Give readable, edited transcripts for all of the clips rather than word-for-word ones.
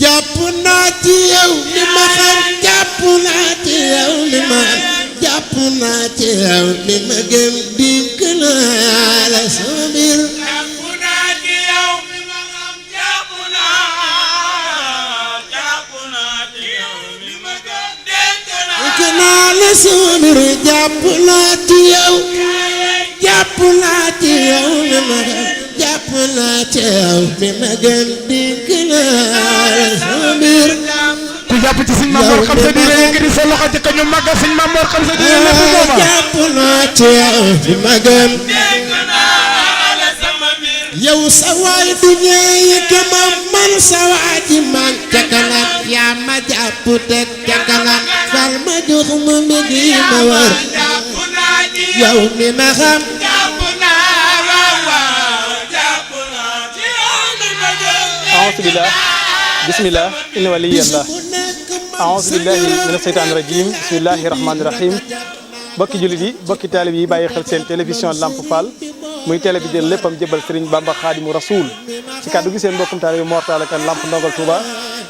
jàpp naa ci yow li ma xam jàpp naa ci yow li ma jàpp naa ci yow li ma gëm dikk naa la sama mbir jàpp naa ci yow li ma xam jàpp naa ci yow li ma gëm dikk naa la sama mbir jàpp naa ci yow jàpp naa ci yow li ma jàpp naa ci yow li ma gëm dikk naa la sama mbir ku jàpp ci sëñ Maam Mor xam sa diine yëkkati sa loxo ci kañu màggal sëñ Maam Mor xam sa diine lépp mooma jàpp naa ci yow li ma gëm yow sa waay du ñëwee ka man sa waay ji man ca kanam yaa ma jàpp teg ca kanam fal ma jox ma mi ma war yow mi ma xam أعوذ بالله بسم الله إن ولي الله أعوذ بالله من الشيطان الرجيم بسم الله الرحمن الرحيم bokki jullit yi bokki taalib yi bàyyi xel seen télévision Lamp Fall muy télé bi jël léppam jëbal Serigne Bamba Khadimu Rasoul ci kàddu gi seen mbokkum taalib yi Mor Talla Kane Lamp Ndongal Touba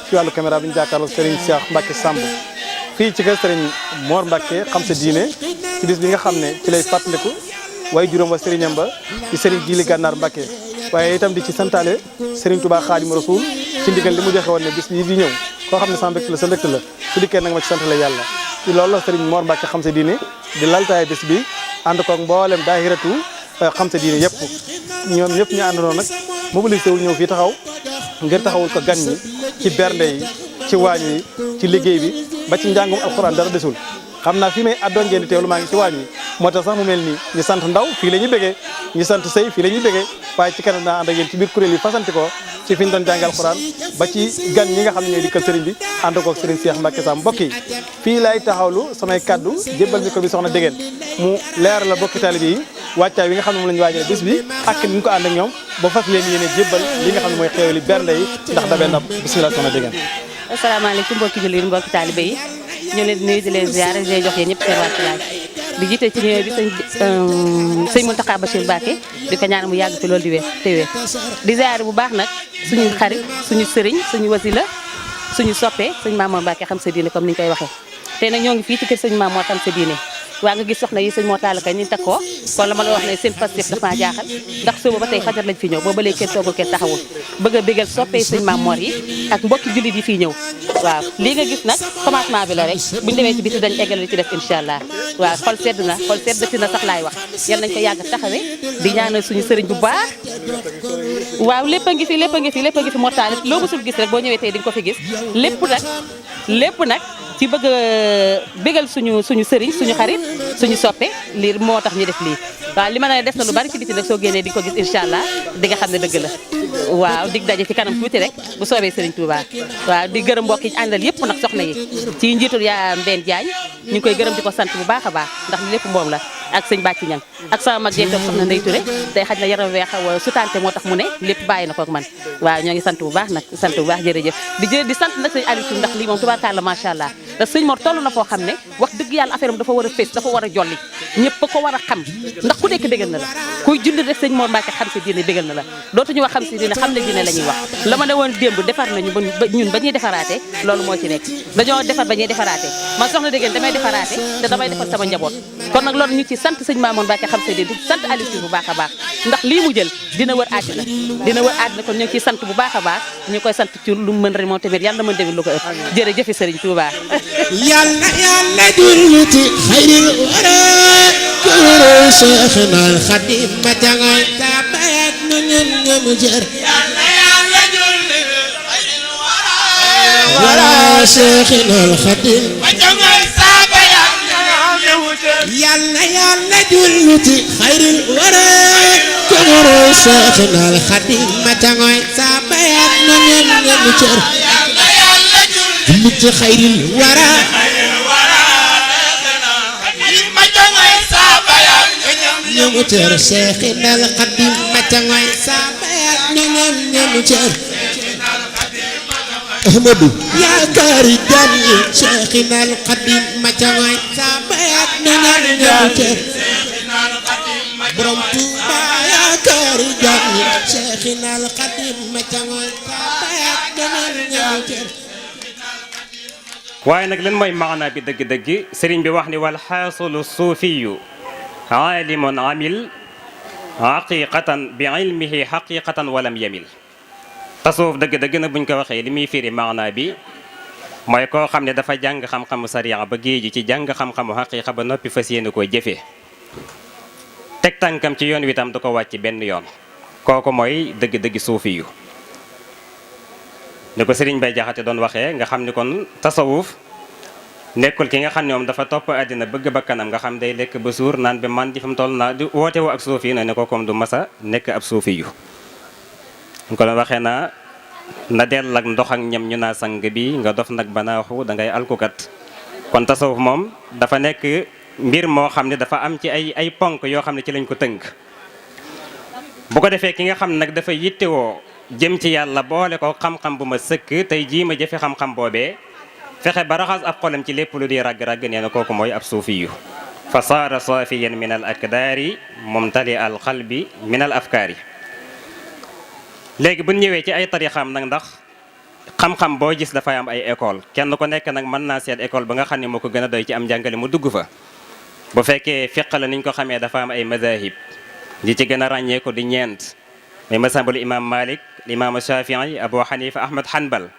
ci wàllu caméra bi ñu jàkkaarloo Serigne Cheikh Mbacke Samb fii ci kër Serigne Mor Mbacke xam sa diine ci bis bi nga xam ne ci lay fàttaliku waaye juróom wa Serigne am ba ci Serigne Djili Gànnaar Mbacke waaye itam di ci santaale Serigne Touba Khadimu Rasoul ci ndigal li mu joxe woon ne bis bi di ñëw koo xam ne sa mbégte la sa mbégte la su dikkee nag ma ci santale yàlla ci loolu la Serigne Mor Mbacke xam sa diine di laltaay bis bi ànd koog mboolem daahiratu xam sa diine yëpp ñoom ñëpp ñu àndandoo nag mobilisé wu ñëw fii taxaw ngir taxawul ko gan ñi ci bernde yi ci waañ wi ci liggéey bi ba ci njàngum alxuraan dara desul xam naa fii may addoon ngeen di teewlu maa ngi ci waañ wi moo tax sax mu mel nii ñu sant ndaw fii la ñuy bëggee ñu sant sëy fii la ñuy bëggee waaye ci kanam naa ànd ak yéen ci biir kuréel yi fasanti ko ci fi ñu doon jàngal alxuraan ba ci gan ñi nga xam ne ñooy dikkal sëriñ bi ànd koog sëriñ Cheikh Mbacke Samb mbokk yi fii laay taxawlu samay kaddu jébbal micro bi soxna Dégeen mu leer la bokki taalibe yi wàccaay wi nga xam ne moom la ñu waajale bis bi ak ni ñu ko ànd ak ñoom ba fas leen yéene jébbal li nga xam ne mooy xéewali bernde yi ndax dabee ndam bismillah soxna Dégeen. asalaamaaleykum mbokki jullit yi mbokki taalibe yi ñu leen di nuyu di leen ziar di leen jox yéen ñëpp seen wàccuwaay di jiite ci ñëwee bi sëñ Mountakha Bachir Mbacké di ko ñaan mu yàgg fi loolu di wér te wér di ziar bu baax nag suñu xarit suñu sëriñ suñu wasila suñu soppee sëñ Maam Mor Mbacké xam sa diine comme ni ñu koy waxee te nag ñoo ngi fii ci kër sëñ Maam Mor xam sa diine waa nga gis soxna yi sëñ Mor Talla Kane ñu takkoo kon la ma la wax ne seen Pastef dafa maa jaaxal ndax suba ba tey fajar lañ fi ñëw booba léegi kenn toogul kenn taxawul bëgg a bégal soppee sëñ Maam Mor yi ak mbokki jullit yi fii ñëw waaw lii nga gis nag commencement bi la rek buñu demee ci biti dañ eggale li ci def incha allah waaw xol sedd na sax laay wax yal nañ ko yàgg taxawee di ñaanal suñu sëriñ bu baax waaw lépp a ngi fi Mor Talla loo musul gis rek boo ñëwee tey di nga ko fi gis lépp nag ci bëgg a bégal suñu sëriñ suñu xarit suñu soppe lii moo tax ñu def lii waaw li ma ne def na lu bari ci biti nag soo génnee di nga ko gis incha allah di nga xam ne dëgg la waaw dig daje ci kanam tuuti rek bu soobee sëriñ Touba waaw di gërëm mbokk yi ñu àndal yëpp nag soxna yi ci njiitul yaa Mbène Diagne ñu ngi koy gërëm di ko sant bu baax a baax ndax li lépp moom la ak sëñ Bàcci Ñang ak sama mag jeeg soxna Ndey Touré tey xaj na yaram weex sutante moo tax mu ne lépp bàyyi na ko ak man waaw ñoo ngi sant bu baax nag sant bu baax jërëjëf di sant nag sëñ Aliou ndax lii moom tubaarkàlla macha allah da sëñ Mor toll na foo xam ne wax dëgg yàlla affaire am dafa war a fees dafa war a jolli ñëpp ko war a xam ndax ku nekk bégal na la kuy julli rek sëñ Mor Mbacke xam si diine bégal na la dootuñu wax xam si diine xam ne diine la ñuy wax la ma ne woon démb defar nañu ñun ba ñuy defaraate loolu moo ci nekk dañoo defar ba ñuy defaraate man soxna dégg damay defaraate te damay defar sama njaboot kon nag loolu ñu ci sant sëñ Mamoun Mbacke xam si diine sant Aliou bu baax a baax ndax lii mu jël dina wër àddina kon ñu ngi ciy sant bu baax a baax ñu koy sant ci lu mën rek moom tamit yàlla mën demit lu ko ëpp jërëjëf sëriñ Touba yàlla julli ci xayril wara kuru Seexna al Xadim ma jangay ta bayat nu ñun ñam jër yàlla julli xayril wara Seexna al Xadim ma jangay sa bayat ñam jër yàlla julli ci xayril wara kuru Seexna al Xadim ma jangay ta bayat nu ñun ñam jër julli ci xayril wara ñoom cër Seexna al Xadim ma ca ngoy saa bayat ñoom cër Ahmadu yaakaari jàmm yi Seexna al Xadim ma ca ngoy saa bayat ñoom cër borom Tuuba yaakaari jàmm yi Seexna al Xadim ma ca ngoy saa bayat waaye nag lan mooy maana bi dëgg-dëgg sëriñ bi wax ni wal xaasulu suufiyu aalimun amil haqiqatan bi ilmihi haqiqatan walam yamil tasawuf dëgg-dëgg nag buñ ko waxee li muy firi maana bi mooy koo xam ne dafa jàng xam-xamu sariya ba géeju ci jàng xam-xamu haqiqa ba noppi fas yéene koo jëfee teg tànkam ci yoon wi tam du ko wàcc benn yoon kooku mooy dëgg-dëgg suufiyu ni ko sëriñ Bay Jaxate doon waxee nga xam ni kon tasawuf nekkul ki nga xam ne moom dafa topp àddina bëgg bakkanam nga xam day lekk ba suur naan ba man di fa mu toll naa di woote woo ak suufi yi ne ko comme du masa nekk ab suufi yu ñu ko doon waxee naa na dell ak ndox ak ñam ñu naa sang bi nga dof nag banaaxu da ngay alkukat kon tasawuf moom dafa nekk mbir moo xam ne dafa am ci ay ponk yoo xam ne ci lañ ko tënk bu ko defee ki nga xam ne nag dafa yittewoo jëm ci yàlla boole ko xam-xam bu ma sëkk tey jii ma jëfe xam-xam boobee fexe ba raxas ab xolam ci lépp lu di ragg-ragg nee na kooku mooy ab suufiyu fa saara saafiyan min al akdaari mumtali al qalbi min al afkaari léegi bu ñëwee ci ay tarixam nag ndax xam-xam boo gis dafay am ay école kenn ku nekk nag mën naa seet école ba nga xam ne moo ko gën a doy ci am njàngale mu dugg fa bu fekkee fiq la niñ ko xamee dafa am ay madahib li ci gën a ràññee ko di ñeent muy masabul imam Malik imam Shafii Abu Hanifa Ahmad Hanbal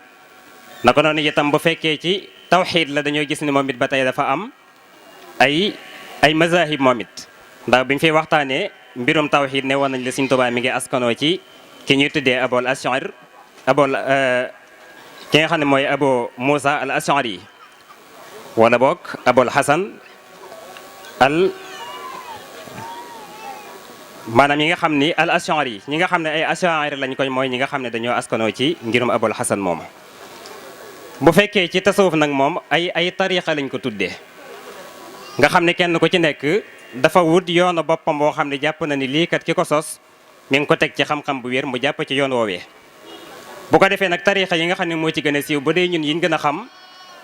naka noonu itam bu fekkee ci tawxiid la dañoo gis ni moom it ba tey dafa am ay mazahib moom it ndax biñ fiy waxtaanee mbirum tawxiid ne woon nañ la Sëriñ Tuubaa mi ngi askanoo ci ki ñuy tuddee abul ashar ki nga xam ne mooy Abu Musa al Ashari wala boog Abul Hasan maanaam ñi nga xam ni al ashari ñi nga xam ne ay ashari lañ koy mooy ñi nga xam ne dañoo askanoo ci ngirum Abul Hasan moom bu fekkee ci tasawuf nag moom ay tariqa lañ ko tuddee nga xam ne kenn ku ci nekk dafa wut yoonu boppam boo xam ne jàpp na ni lii kat ki ko sos mi ngi ko teg ci xam-xam bu wér mu jàpp ci yoon woowee bu ko defee nag tariqa yi nga xam ne moo ci gën a siiw bu dee ñun yiñ gën a xam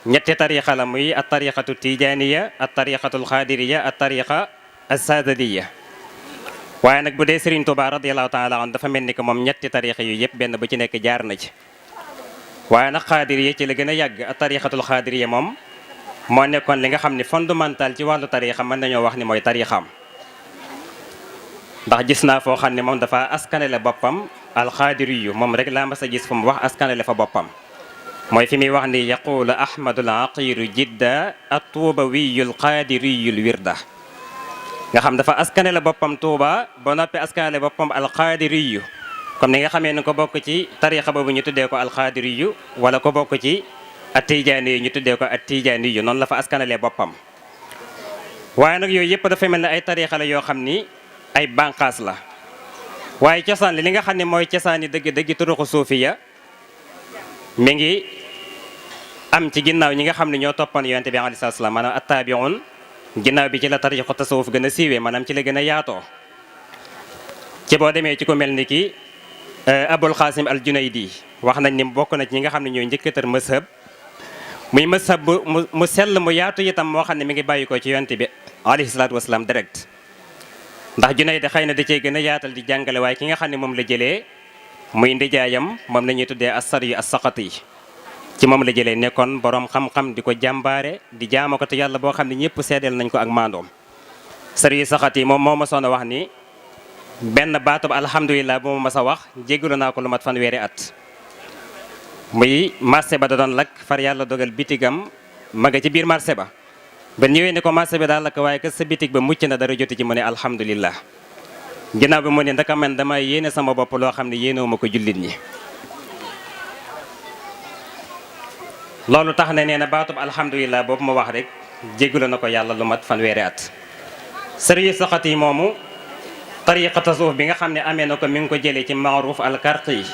ñetti tariqa la muy at tariqatu tijaniya at tariqatul xaadiriya at tariqa as-sadaliya waaye nag bu dee Serigne Touba radiyallahu taala an dafa mel ni que moom ñetti tariqa yu yëpp benn bu ci nekk jaar na ci waaye nag xaadiriya ci la gën a yàgg at tariqatul xaadiriya moom moo nekkoon li nga xam ne fondamental ci wàllu tariqa mën nañoo wax ni mooy tariqaam ndax gis naa foo xam ne moom dafa askanale boppam alxaadiriyu moom rek laa mas a gis fu mu wax askanale fa boppam mooy fi muy wax ni yaqulu ahmadul aqiru jidda atuubawiyul qaadiriyul wirda nga xam dafa askanale boppam Tuuba ba noppi askanale boppam alqaadiriyu comme ni nga xamee ni ko bokk ci tariqa boobu ñu tuddee ko alqaadiriyu wala ko bokk ci attijaaniyu ñu tuddee ko attijaaniyu noonu la fa askanalee boppam waaye nag yooyu yëpp dafa mel ne ay tariqa la yoo xam ni ay bànqaas la waaye cosaan li nga xam ne mooy cosaani dëgg-dëgg turuqu suufiya mi ngi am ci ginnaaw ñi nga xam ne ñoo toppoon yonente bi alayhi salaam maanaam attaabiun ginnaaw bi ci la tariqu tasawuf gën a siiwee maanaam ci la gën a yaatoo ci boo demee ci ku mel ni ki Abul Qasim al Junaydi wax nañ ni bokk na ci ñi nga xam ne ñooy njëkkatar mazhab muy mazhab mu sell mu yaatu itam moo xam ne mi ngi bàyyi ko ci yonente bi alayhi salaatu wasalaam direct ndax Junaydi xëy na da cee gën a yaatal di jàngale waaye ki nga xam ne moom la jëlee muy ndijaayam moom la ñuy tuddee as-Sari as-Saqati ci moom la jëlee nekkoon borom xam-xam di ko jàmbaare di jaama ko te yàlla boo xam ne ñëpp seedeel nañ ko ak maandoom Sari as-Saqati moom moo ma soon a wax ni benn baatub alhamdulilah bu ma mas a wax jéggalu naa ko lu mat fanweeri at muy marché ba da doon lakk far yàlla dogal bitigam maga ci biir marché ba ba ñëwee ne ko marché bi daal lakk waaye que sa bitig ba mucc na dara joti ci mu ne alhamdulilah ginnaaw bi mu ne ndaka man dama yéene sama bopp loo xam ne yéenewuma ko jullit ñi loolu tax na nee na baatub alhamdulilah boobu ma wax rek jéggalu na ko yàlla lu mat fanweeri at Sari Saqati moomu tariqa tasawuf bi nga xam ne amee na ko mi ngi ko jëlee ci Maaruf al-Karqi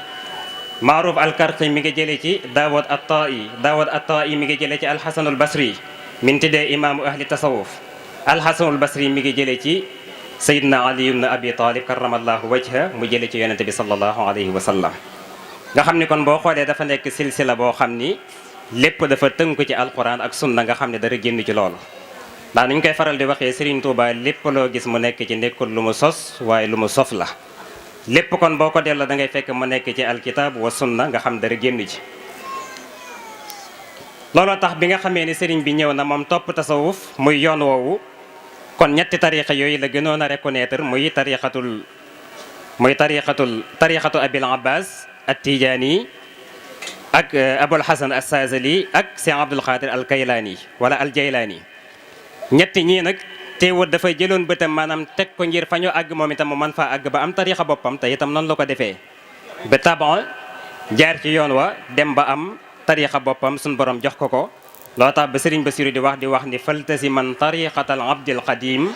Maaruf al-Karqi mi ngi jëlee ci Daawud at-Taa'i mi ngi jëlee ci al-Hasan al-Basri min tuddee imaamu ahli tasawuf al-Hasan al-Basri mi ngi jëlee ci Sayyidina Ali ibn Abi Talib karamallahu wajha mu jëlee ci yonente bi sallallahu alayhi wa sallam nga xam ni kon boo xoolee dafa nekk silsila boo xam ni lépp dafa tënku ci alquran ak sunna nga xam ne dara génn ci loolu ndax niñ koy faral di waxee Serigne Touba lépp loo gis mu nekk ci nekkul lu mu sos waaye lu mu sof la lépp kon boo ko delloo da ngay fekk mu nekk ci alkitab wa sunna nga xam dara génn ci looloo tax bi nga xamee ni sëriñ bi ñëw na moom topp tasawuf muy yoon woowu kon ñetti tariqa yooyu la gënoon a reconnaître muy tariqatu abil abbas at tijaani ak abul hasan as sazali ak Cheikh Abdul Qadir al kaylaani wala al jaylaani ñetti ñii nag teewut dafay jëloon bëtam maanaam teg ko ngir fa ñu àgg moom itam mu man faa àgg ba am tariqa boppam te itam noonu la ko defee ba taban jaar ci yoon wa dem ba am tariqa boppam suñ borom jox ko ko loo tax ba Sëriñ Basiru di wax ni faltasi man tariqatal abdil qadim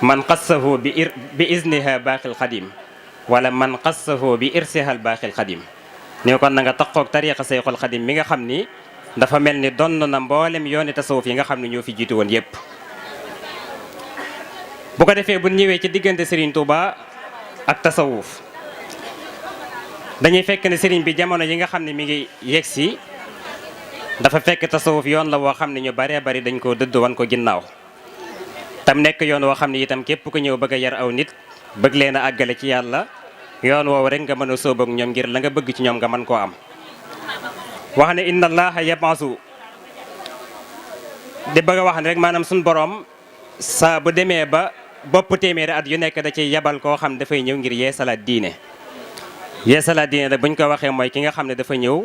man qassahu bi izniha baaxil qadim wala man qassahu bi irsihal baaxil qadim ni kon na nga taqoog tariqa Seyxul Qadim mi nga xam ni dafa mel ni donn na mboolem yooni tasawuf yi nga xam ne ñoo fi jiitu woon yépp bu ko defee bu ñëwee ci diggante Serigne Touba ak tasawuf dañuy fekk ne Serigne bi jamono yi nga xam ne mi ngi yegsi dafa fekk tasawuf yoon la woo xam ne ñu baree bari dañ koo dëdd wan ko ginnaaw tam nekk yoon woo xam ne itam képp ku ñëw bëgg a yar aw nit bëgg leen a àggale ci yàlla yoon woowu rek nga mën a sóob ak ñoom ngir la nga bëgg ci ñoom nga mën koo am wax ne inna allaha yabasu di bëgg a wax ne rek maanaam suñ boroom saa bu demee ba bopp téeméeri at yu nekk da ciy yabal koo xam dafay ñëw ngir yeesalaat diine nag buñ ko waxee mooy ki nga xam ne dafa ñëw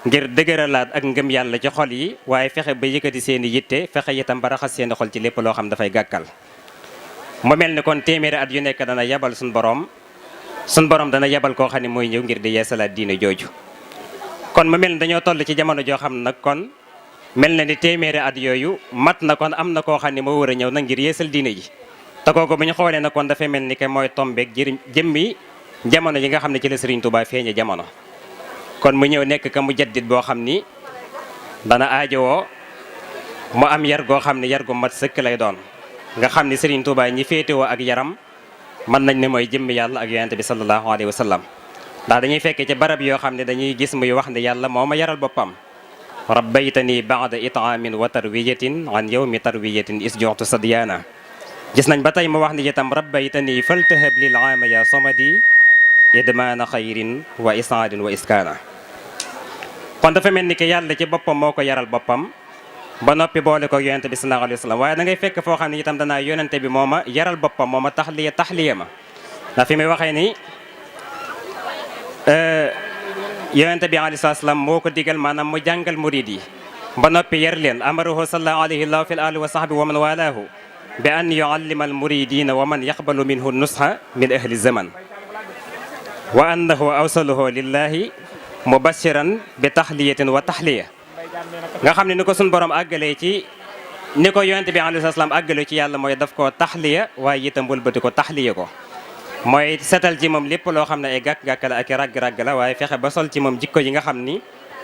ngir dëgëralaat ak ngëm yàlla ci xol yi waaye fexe ba yëkkati seen i yitte fexe itam ba raxas seen i xol ci lépp loo xam dafay gàkkal mu mel ni kon téeméeri at yu nekk dana yabal suñ borom dana yabal koo xam ne mooy ñëw ngir di yeesalaat diine jooju kon mu mel ni dañoo toll ci jamono joo xam nag kon mel na ni téeméeri at yooyu mat na kon am na koo xam ne moo war a ñëw nag ngir yeesal diine ji te kooku bu ñu xoolee na kon dafay mel ni que mooy tombeeg jëmmi jamono yi nga xam ne ci la Serigne Touba feeñe jamono kon mu ñëw nekk ka mu jaddit boo xam ni dana aajowoo mu am yar goo xam ne yar gu mat sëkk lay doon nga xam ni Serigne Touba ñi féetewoo ak yaram mën nañ ne mooy jëmmi yàlla ak yonente bi sallallahu alayhi wa sallam ndax dañuy fekkee ci barab yoo xam ne dañuy gis muy wax ne yàlla moo ma yaral boppam rabbaytani ba'da it'amin wa tarwiyatin an yawmi tarwiyatin isjoxtu sadyaana gis nañ ba tey mu wax ni itam rabbaytani faltahab lil aama ya samadi idmaana xayrin wa isaadin wa iskaana kon dafa mel ni que yàlla ci boppam moo ko yaral boppam ba noppi boole ko yonente bi sallallahu alayhi wa sallam waaye da ngay fekk foo xam ne itam danaa yonente bi moo ma yaral boppam moo ma taxliya ma ndax fi muy waxee ni yonente bi alayhi salaam moo ko digal maanaam mu jàngal murid yi ba noppi yar leen amarahu sallallahu alayhi wa fi ali wa sahbi wa man walaahu bi an yuallima al muridina wa man yaqbalu minhu nusha min ahli zaman wa annahu awsaluhu lillahi mubashiran bi taxliyatin wa taxliya nga xam ne ni ko suñ borom àggalee ci ni ko yonente bi alayhi salaam àggalee ci yàlla mooy daf ko taxliya waaye itam wëlbati ko taxliya ko mooy setal ci moom lépp loo xam ne ay gàkk-gàkk la ak ragg-ragg la waaye fexe ba sol ci moom jikko yi nga xam ni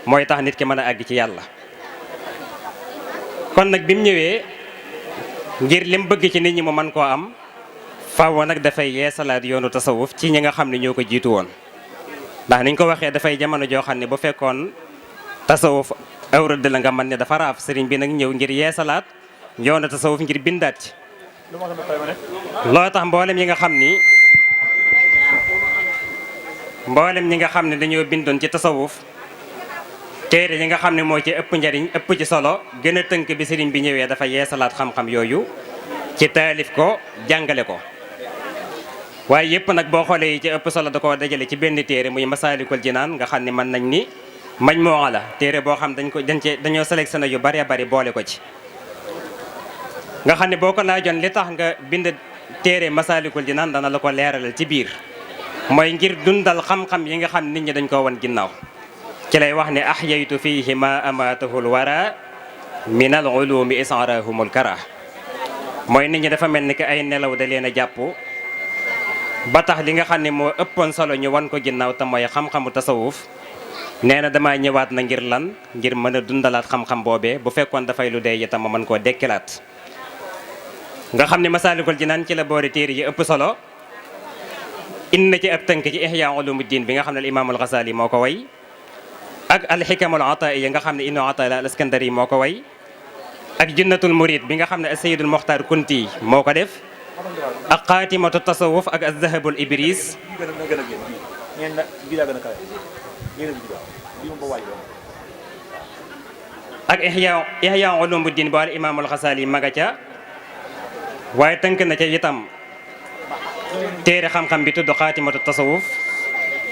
mooy tax nit ki mën a àgg ci yàlla kon nag bi mu ñëwee ngir lim bëgg ci nit ñi mu mën koo am faaw nag dafay yeesalaat yoonu tasawuf ci ñi nga xam ne ñoo ko jiitu woon ndax niñ ko waxee dafay jamono joo xam ne bu fekkoon tasawuf aw rëdd la nga mën ne dafa raaf sëriñ bi nag ñëw ngir yeesalaat yoonu tasawuf ngir bindaat ci loo tax mboolem ñi nga xam ne dañoo bindoon ci tasawuf téere yi nga xam ne moo ci ëpp njariñ ëpp ci solo gën a tënk bi sëriñ bi ñëwee dafa yeesalaat xam-xam yooyu ci taalif ko jàngale ko waaye yëpp nag boo xoolee yi ci ëpp solo da koo dajale ci benn téere muy Masaalikul Jinaan nga xam ne mën nañ ni majmuwa la téere boo xam dañoo sélectionné yu bari bari boole ko ci nga xam ne boo ko laajoon li tax nga bind téere Masaalikul Jinaan dana la ko leeralal ci biir mooy ngir dundal xam-xam yi nga xam nit ñi dañ koo wan ginnaaw ci lay wax ne ahyaytu fihi ma amatahul wara min al ulumi isarahumul kara mooy nit ñi dafa mel ni que ay nelaw da leen a jàpp ba tax li nga xam ne moo ëppoon solo ñu wan ko ginnaaw te mooy xam-xamu tasawuf nee na damaa ñëwaat na ngir lan ngir mën a dundalaat xam-xam boobee bu fekkoon dafay lu dee itam ma mën koo dekkilaat nga xam ne Masaalikul Jinaan ci la boori téere yi ëpp solo indi na ci ab tënk ci Ihya Ulumuddin bi nga xam ne al imaam al Ghazali moo ko way ak al Hikamul Ataiya nga xam ne Ibnu Ata'illah al Iskandari moo ko way ak Junnatul Murid bi nga xam ne Sayyidul Muxtaar Kunti moo ko def ak Xaatimatu Tasawuf ak Az-Zahabul Ibris ak Ihya Ulumuddin bu al imaamul Xasaali maga ca waaye tënk na ca itam téere xam-xam bi tudd xaatimatu tasawuf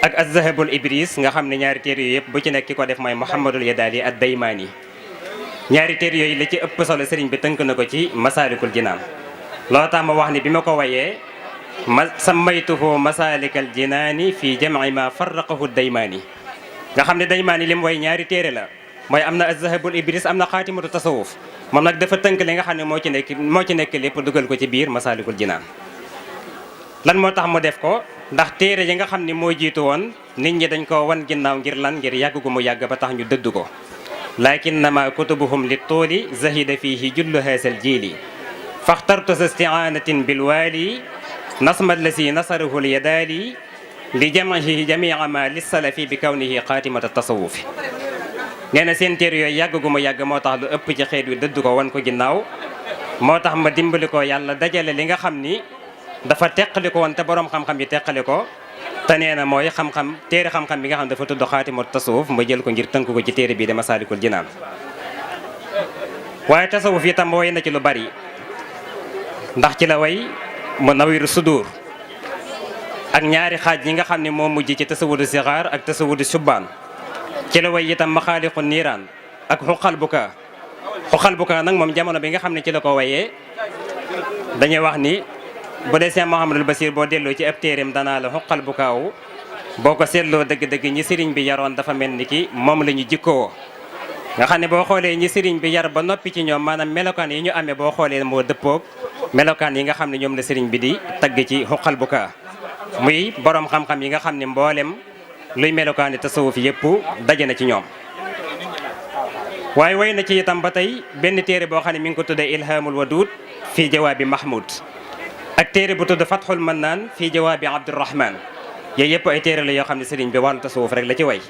ak az-zahabul ibris nga xam ne ñaari téere yooyu yëpp bu ci nekk ki ko def mooy Muhammadul Yadaali ad-Daymaani ñaari téere yooyu la ci ëpp solo sëriñ bi tënk na ko ci Masaalikul Jinaan loo tax ma wax ni bi ma ko wayee sammaytuhu Masaalikal Jinaani fi jam'i ma farraqahu ad-Daymaani nga xam ne Daymaani li mu way ñaari téere la mooy am na az-zahabul ibris am na xaatimatu tasawuf moom nag dafa tënk li nga xam ne moo ci nekk lépp dugal ko ci biir Masaalikul Jinaan lan moo tax mu def ko ndax téere yi nga xam ni moo jiitu woon nit ñi dañ ko wan ginnaaw ngir lan ngir yàgg gu mu yàgg ba tax ñu dëdd ko lakinnama kutubuhum li tuuli zahida fihi jullu haasal jiili faxtartu sa istiaanatin bilwaali nasma lasi nasarahu l yadaali li jamahi jamia ma lissalafi bi kawnihi xaatimata tasawufi nee na seen téere yooyu yàgg gu mu yàgg moo tax lu ëpp ci xeet wi dëdd ko wan ko ginnaaw moo tax ma dimbali ko yàlla dajale li nga xam ni dafa teqali ko woon te borom xam-xam yi teqali ko te nee na mooy xam-xam téere xam-xam bi nga xam dafa tudd xaatimatu tasawuf ma jël ko ngir tënk ko ci téere bii de Masaalikul Jinaan waaye tasawuf itam way na ci lu bari ndax ci la way Munawwiru Sudur ak ñaari xaaj yi nga xam ne moo mujj ci tasawudu sixaar ak tasawudu subbaan ci la way itam Maxaaliqu Niiraan ak xuqal bukaa nag moom jamono bi nga xam ne ci la ko wayee dañuy wax ni bu dee Cheikh Mouhamadul Basir boo delloo ci ab téeréem danaa la xuqal bukaawu boo ko seetloo dëgg-dëgg ñi sëriñ bi yaroon dafa mel ni ki moom la ñu jikkoo nga xam ne boo xoolee ñi sëriñ bi yar ba noppi ci ñoom maanaam melokaan yi ñu amee boo xoolee moo dëppoog melokaan yi nga xam ne ñoom la sëriñ bi di tagg ci xuqal bukaa muy borom xam-xam yi nga xam ne mboolem luy melokaani tasawuf yëpp daje na ci ñoom waaye way na ci itam ba tey benn téere boo xam ne mi ngi ko tuddee Ilhaamul Waduud fii jawaabi Mahmoud ak téere bu tudd Fathul Mannaan fii jawaabi Abdurrahman yooyu yëpp ay téere la yoo xam ne sëriñ bi wàllu tasawuf rek la ci way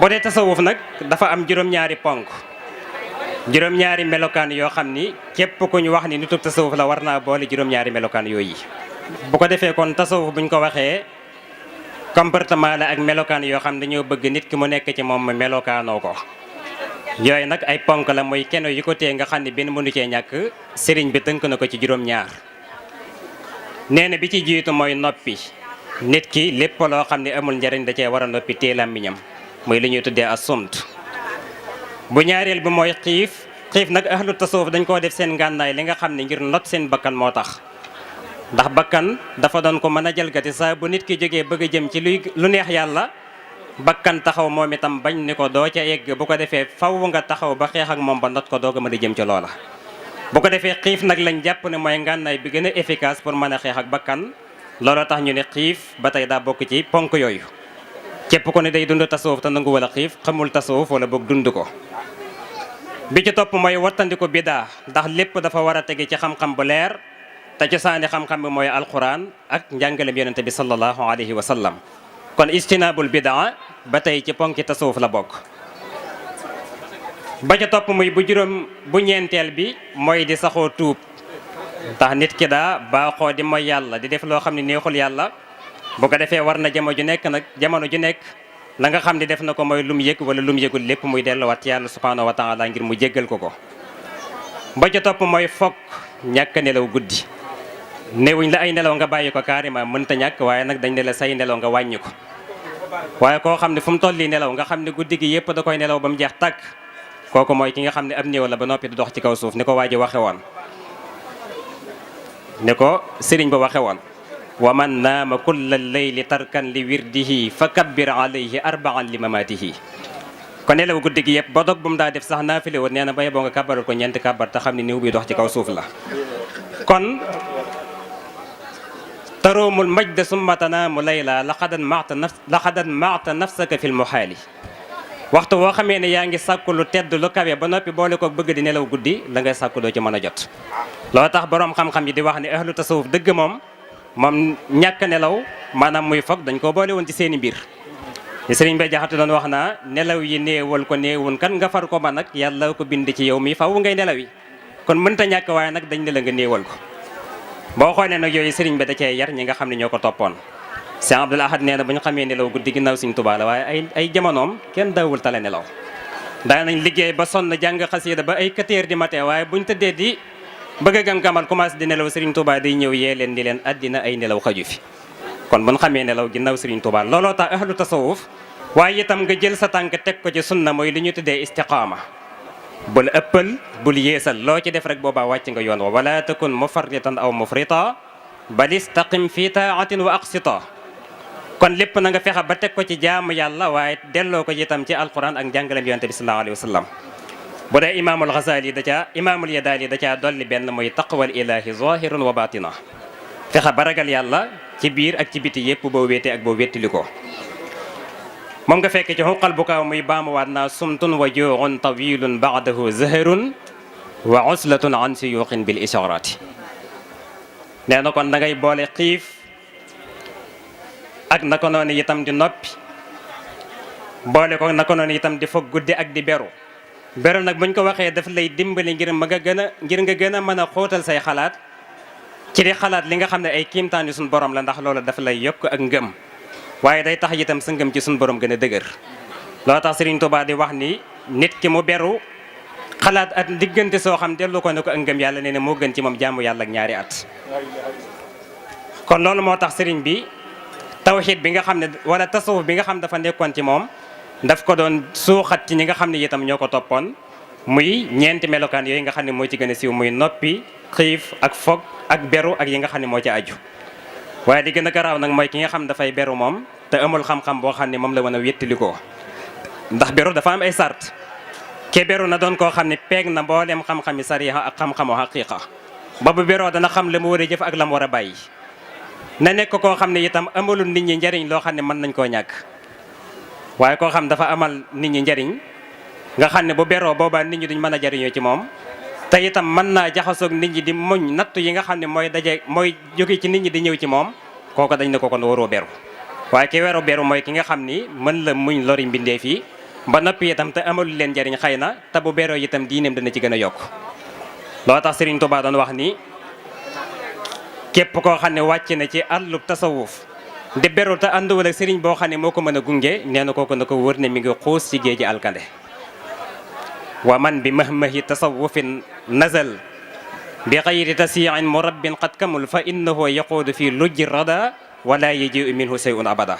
boo dee tasawuf nag dafa am juróom-ñaari ponk juróom-ñaari melokaan yoo xam ni képp ku ñu wax ni nitub tasawuf la war naa boole juróom-ñaari melokaan yooyu bu ko defee kon tasawuf buñ ko waxee comportement la ak melokaan yoo xam ne dañoo bëgg nit ki mu nekk ci moom melokaanoo ko yooyu nag ay ponk la mooy keno yi ko tee nga xam ne benn mënu cee ñàkk sëriñ bi tënk na ko ci juróom-ñaar nee na bi ci jiitu mooy noppi nit ki lépp loo xam ne amul njariñ da cee war a noppi tee làmmiñam muy li ñuy tuddee as-sumt bu ñaareel bi mooy xiif nag ahlu tasawuf dañ koo def seen ngànnaay li nga xam ne ngir not seen bakkan moo tax ndax bakkan dafa doon ko mën a jalgati saa bu nit ki jógee bëgg a jëm ci lu neex yàlla bakkan taxaw moom itam bañ ni ko doo ca egg bu ko defee faw nga taxaw ba xeex ak moom ba not ko doog a mën a jëm ci loola bu ko defee xiif nag lañ jàpp ne mooy ngànnaay bi gën a efficace pour mën a xeex ak bakkan looloo tax ñu ne xiif ba tey daa bokk ci ponk yooyu képp ko ne day dund tasawuf te nangu wala xiif xamul tasawuf wala boog dund ko bi ci topp mooy wattandiku bidaa ndax lépp dafa war a tege ci xam-xam bu leer te cosaani xam-xam bi mooy alquran ak njàngalem yonente bi sallallahu alayhi wa sallam kon istinaabul bidaa ba tey ci ponki tasawuf la bokk ba ca topp muy bu ñeenteel bi mooy di saxoo tuub ndax nit ki daa baaxoo di mooy yàlla di def loo xam ne neexul yàlla bu ko defee war na jamono ju nekk la nga xam ne def na ko mooy lum yëg wala lum yëgul lépp muy delluwaat ci yàlla subhanahu wa taala ngir mu jéggal ko ba ca topp mooy fokk ñàkk nelaw guddi néewuñ la ay nelaw nga bàyyi ko carrément mënta ñàkk waaye nag dañ ne la say nelaw nga wàññi ko waaye koo xam ne fu mu tolli nelaw nga xam ne guddi gi yëpp da koy nelaw ba mu jeex tàkk kooku mooy ki nga xam ne am néew la ba noppi di dox ci kaw suuf ni ko waa ji waxe woon ni ko sëriñ ba waxe woon wa man naama kulla layli tarkan li wirdihi fa kabbir alayhi arbaan li mamatihi kon nelaw guddi gi yëpp ba dog bu mu daa def sax naafile woon nee na ba yeboo nga kàbbaral ko ñeenti kàbbar te xam ne néew bi dox ci kaw suuf la kon taroomul majda summa tanaamu layla laxadan maata nafsaka fil muhaali waxtu woo xamee ne yaa ngi sàkku lu tedd lu kawe ba noppi boole ko bëgg di nelaw guddi la ngay sàkku doo ci mën a jot loo tax boroom xam-xam yi di wax ne ahlu tasawuf dëgg moom ñàkk nelaw maanaam muy foog dañ koo boole woon ci seeni mbir li sëriñ Bay Jaxate doon wax naa nelaw yi néewal ko néewun kan nga far ko ba nag yàlla ko bind ci yow mi faw ngay nelaw yi kon mënta ñàkk waaye nag dañ ne la nga néewal ko boo xoolee nag yooyu sëriñ bi da cee yar ñi nga xam ne ñoo ko toppoon Cheikh Abdoul Ahad nee na bu ñu xamee nelaw guddi ginnaaw Sëriñ Tuubaa la waaye ay jamonoom kenn daawul tale nelaw daanañ liggéey ba sonn jàng xasida ba ay 4 heures du matin waaye buñ tëddee di bëgg a gam-gamal commencé di nelaw Serigne Touba day ñëw yee leen di leen addina ay nelaw xaju fi kon buñ xamee nelaw ginnaaw Serigne Touba looloo tax ahlu tasawuf waaye itam nga jël sa tànk teg ko ci sunna mooy li ñu tuddee istiqaama bul ëppal bul yeesal loo ci def rek boobaa wàcc nga yoon wa wala takun mufarritan aw mufrita bal istaqim fi taatin wa aqsita kon lépp na nga fexe ba teg ko ci jaamu yàlla waaye delloo ko itam ci alquran ak njàngalem yonent bi sallallahu alayhi wa sallam bu dee imaamul Ghazali imaamul Yadaali da caa dolli benn mooy taqwal ilahi zahirun wa batina fexe ba ragal yàlla ci biir ak ci biti yépp boo wéetee ak boo wéttili ko moom nga fekk ci xuqal bu kaaw muy baamuwaat naa sumtun wa juuxun tawilun baadahu zaharun wa uslatun an suyuqin bil isharati nee na kon da ngay boole xiif ak naka noonu itam di noppi boole ko naka noonu itam di foog guddi ak di beru nag buñ ko waxee daf lay dimbali ngir nga gën a mën a xóotal say xalaat ci di xalaat li nga xam ne ay kiimtaan yu suñu borom la ndax loolu daf lay yokk ak ngëm waaye day tax itam sa ngëm ci suñu borom gën a dëgër loo tax Serigne Touba di wax ni nit ki mu beru xalaat at diggante soo xam dellu ko ne ko ak ngëm yàlla nee ne moo gën ci moom jaamu yàlla ak ñaari at kon loolu moo tax Serigne bi tawxiid bi nga xam ne wala tasawuf bi nga xam dafa nekkoon ci moom daf ko doon suuxat ci ñi nga xam ne itam ñoo ko toppoon muy ñeenti melokaan yooyu nga xam ne moo ci gën a siiw muy noppi xiif ak fog ak beru ak yi nga xam ne moo ci aju waaye di gën a garaaw nag mooy ki nga xam dafay beru moom te amul xam-xam boo xam ne moom la mën a wéttalikoo ndax beru dafa am ay sart ke beru na doon koo xam ne peeg na mboolem xam-xami sariya ak xam-xamu xaqiqa ba bu beroo dana xam la mu war a jëf ak la mu war a bàyyi na nekk koo xam ne itam amalul nit ñi njariñ loo xam ne mën nañ koo ñàkk waaye koo xam dafa amal nit ñi njariñ nga xam ne bu beroo boobaa nit ñi duñ mën a jariñoo ci moom te itam mën naa jaxasoog nit ñi di muñ nattu yi nga xam ne mooy jóge ci nit ñi di ñëw ci moom kooku dañ ne ko kon waroo beru waaye ki weeru beru mooy ki nga xam ni mën la muñ lori mbindeef yi ba noppi itam te amalul leen njariñ xëy na te bu beroo itam diineem dana ci gën a yokk loo tax Serigne Touba doon wax ni képp koo xam ne wàcc na ci àllub tasawuf di beru te ànduwul ak sëriñ boo xam ne moo ko mën a gunge nee na kooku na ko wër ne mi ngi xuus ci géeji alkande wa man bi mahmahi tasawufin nazal bi xayri tasiin murabbin qad kamul fa innahu yaquudu fi lujji rada wala yajiu minhu shay'un abada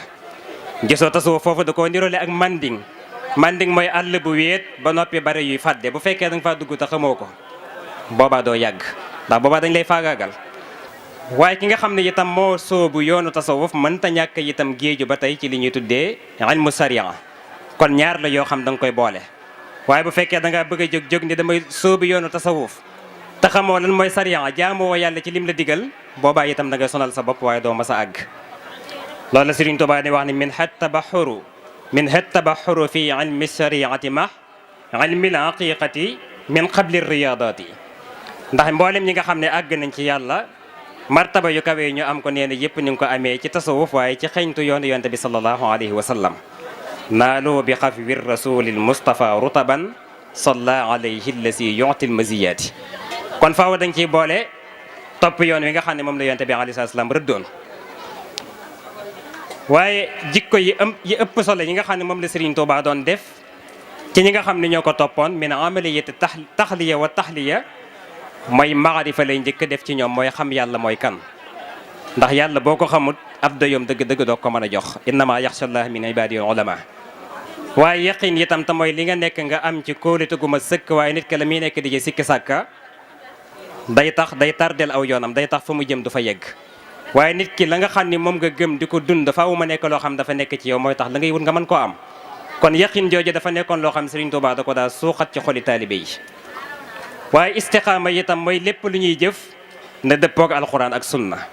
gisoo tasawuf foofu da koo nirole ak manding mooy àll bu wéet ba noppi bari yuy fàdde bu fekkee da nga faa dugg te xamoo ko boobaa doo yàgg ndax boobaa dañ lay faagaagal waaye ki nga xam ne itam moo soobu yoonu tasawuf mënta ñàkk itam géeju ba tey ci li ñuy tuddee ilmu sariya kon ñaar la yoo xam da nga koy boole waaye bu fekkee da ngaa bëgg a jóg ni damay soobu yoonu tasawuf te xamoo lan mooy sariya jaamoo yàlla ci lim la digal boobaa itam da ngay sonal sa bopp waaye doo mas a àgg loolu la Sëriñ Tuubaa di wax ni min hat tabaxuru fi ilmi shariati ma ilmi l haqiqati min qabli riyadati ndax mboolem ñi nga xam ne àgg nañ ci yàlla martaba yu kawe ñu am ko nee na yëpp ñu ngi ko amee ci tasawuf waaye ci xeñtu yoonu yonte bi sallallahu alayhi wa sallam naalu bi xafwi rasulil mustafa rutaban salla alayhi allasi yu'til maziyati kon faaw dañ ciy boole topp yoon wi nga xam ne moom la yonte bi alayhi salaam rëddoon waaye jikko yi ëpp solo yi nga xam ne moom la Serigne Touba doon def ci ñi nga xam ne ñoo ko toppoon min amaliyati taxliya wa taxliya mooy maarifa lay njëkk def ci ñoom mooy xam yàlla mooy kan ndax yàlla boo ko xamut ab dayoom dëgg-dëgg doo ko mën a jox innama yaxsha allah min ibadihi ulama waaye yaqin itam te mooy li nga nekk nga am ci kóolite gu ma sëkk waaye nit ki la muy nekk di ci sikki sàkka day tardel aw yoonam day tax fa mu jëm du fa yegg waaye nit ki la nga xam ni moom nga gëm di ko dund faaw ma nekk loo xam dafa nekk ci yow mooy tax la ngay wut nga mën koo am kon yaqin jooju dafa nekkoon loo xam Serigne Touba da ko daa suuxat ci xoli taalibe yi waaye istiqaama itam mooy lépp lu ñuy jëf na dëppoog alxuraan ak sunna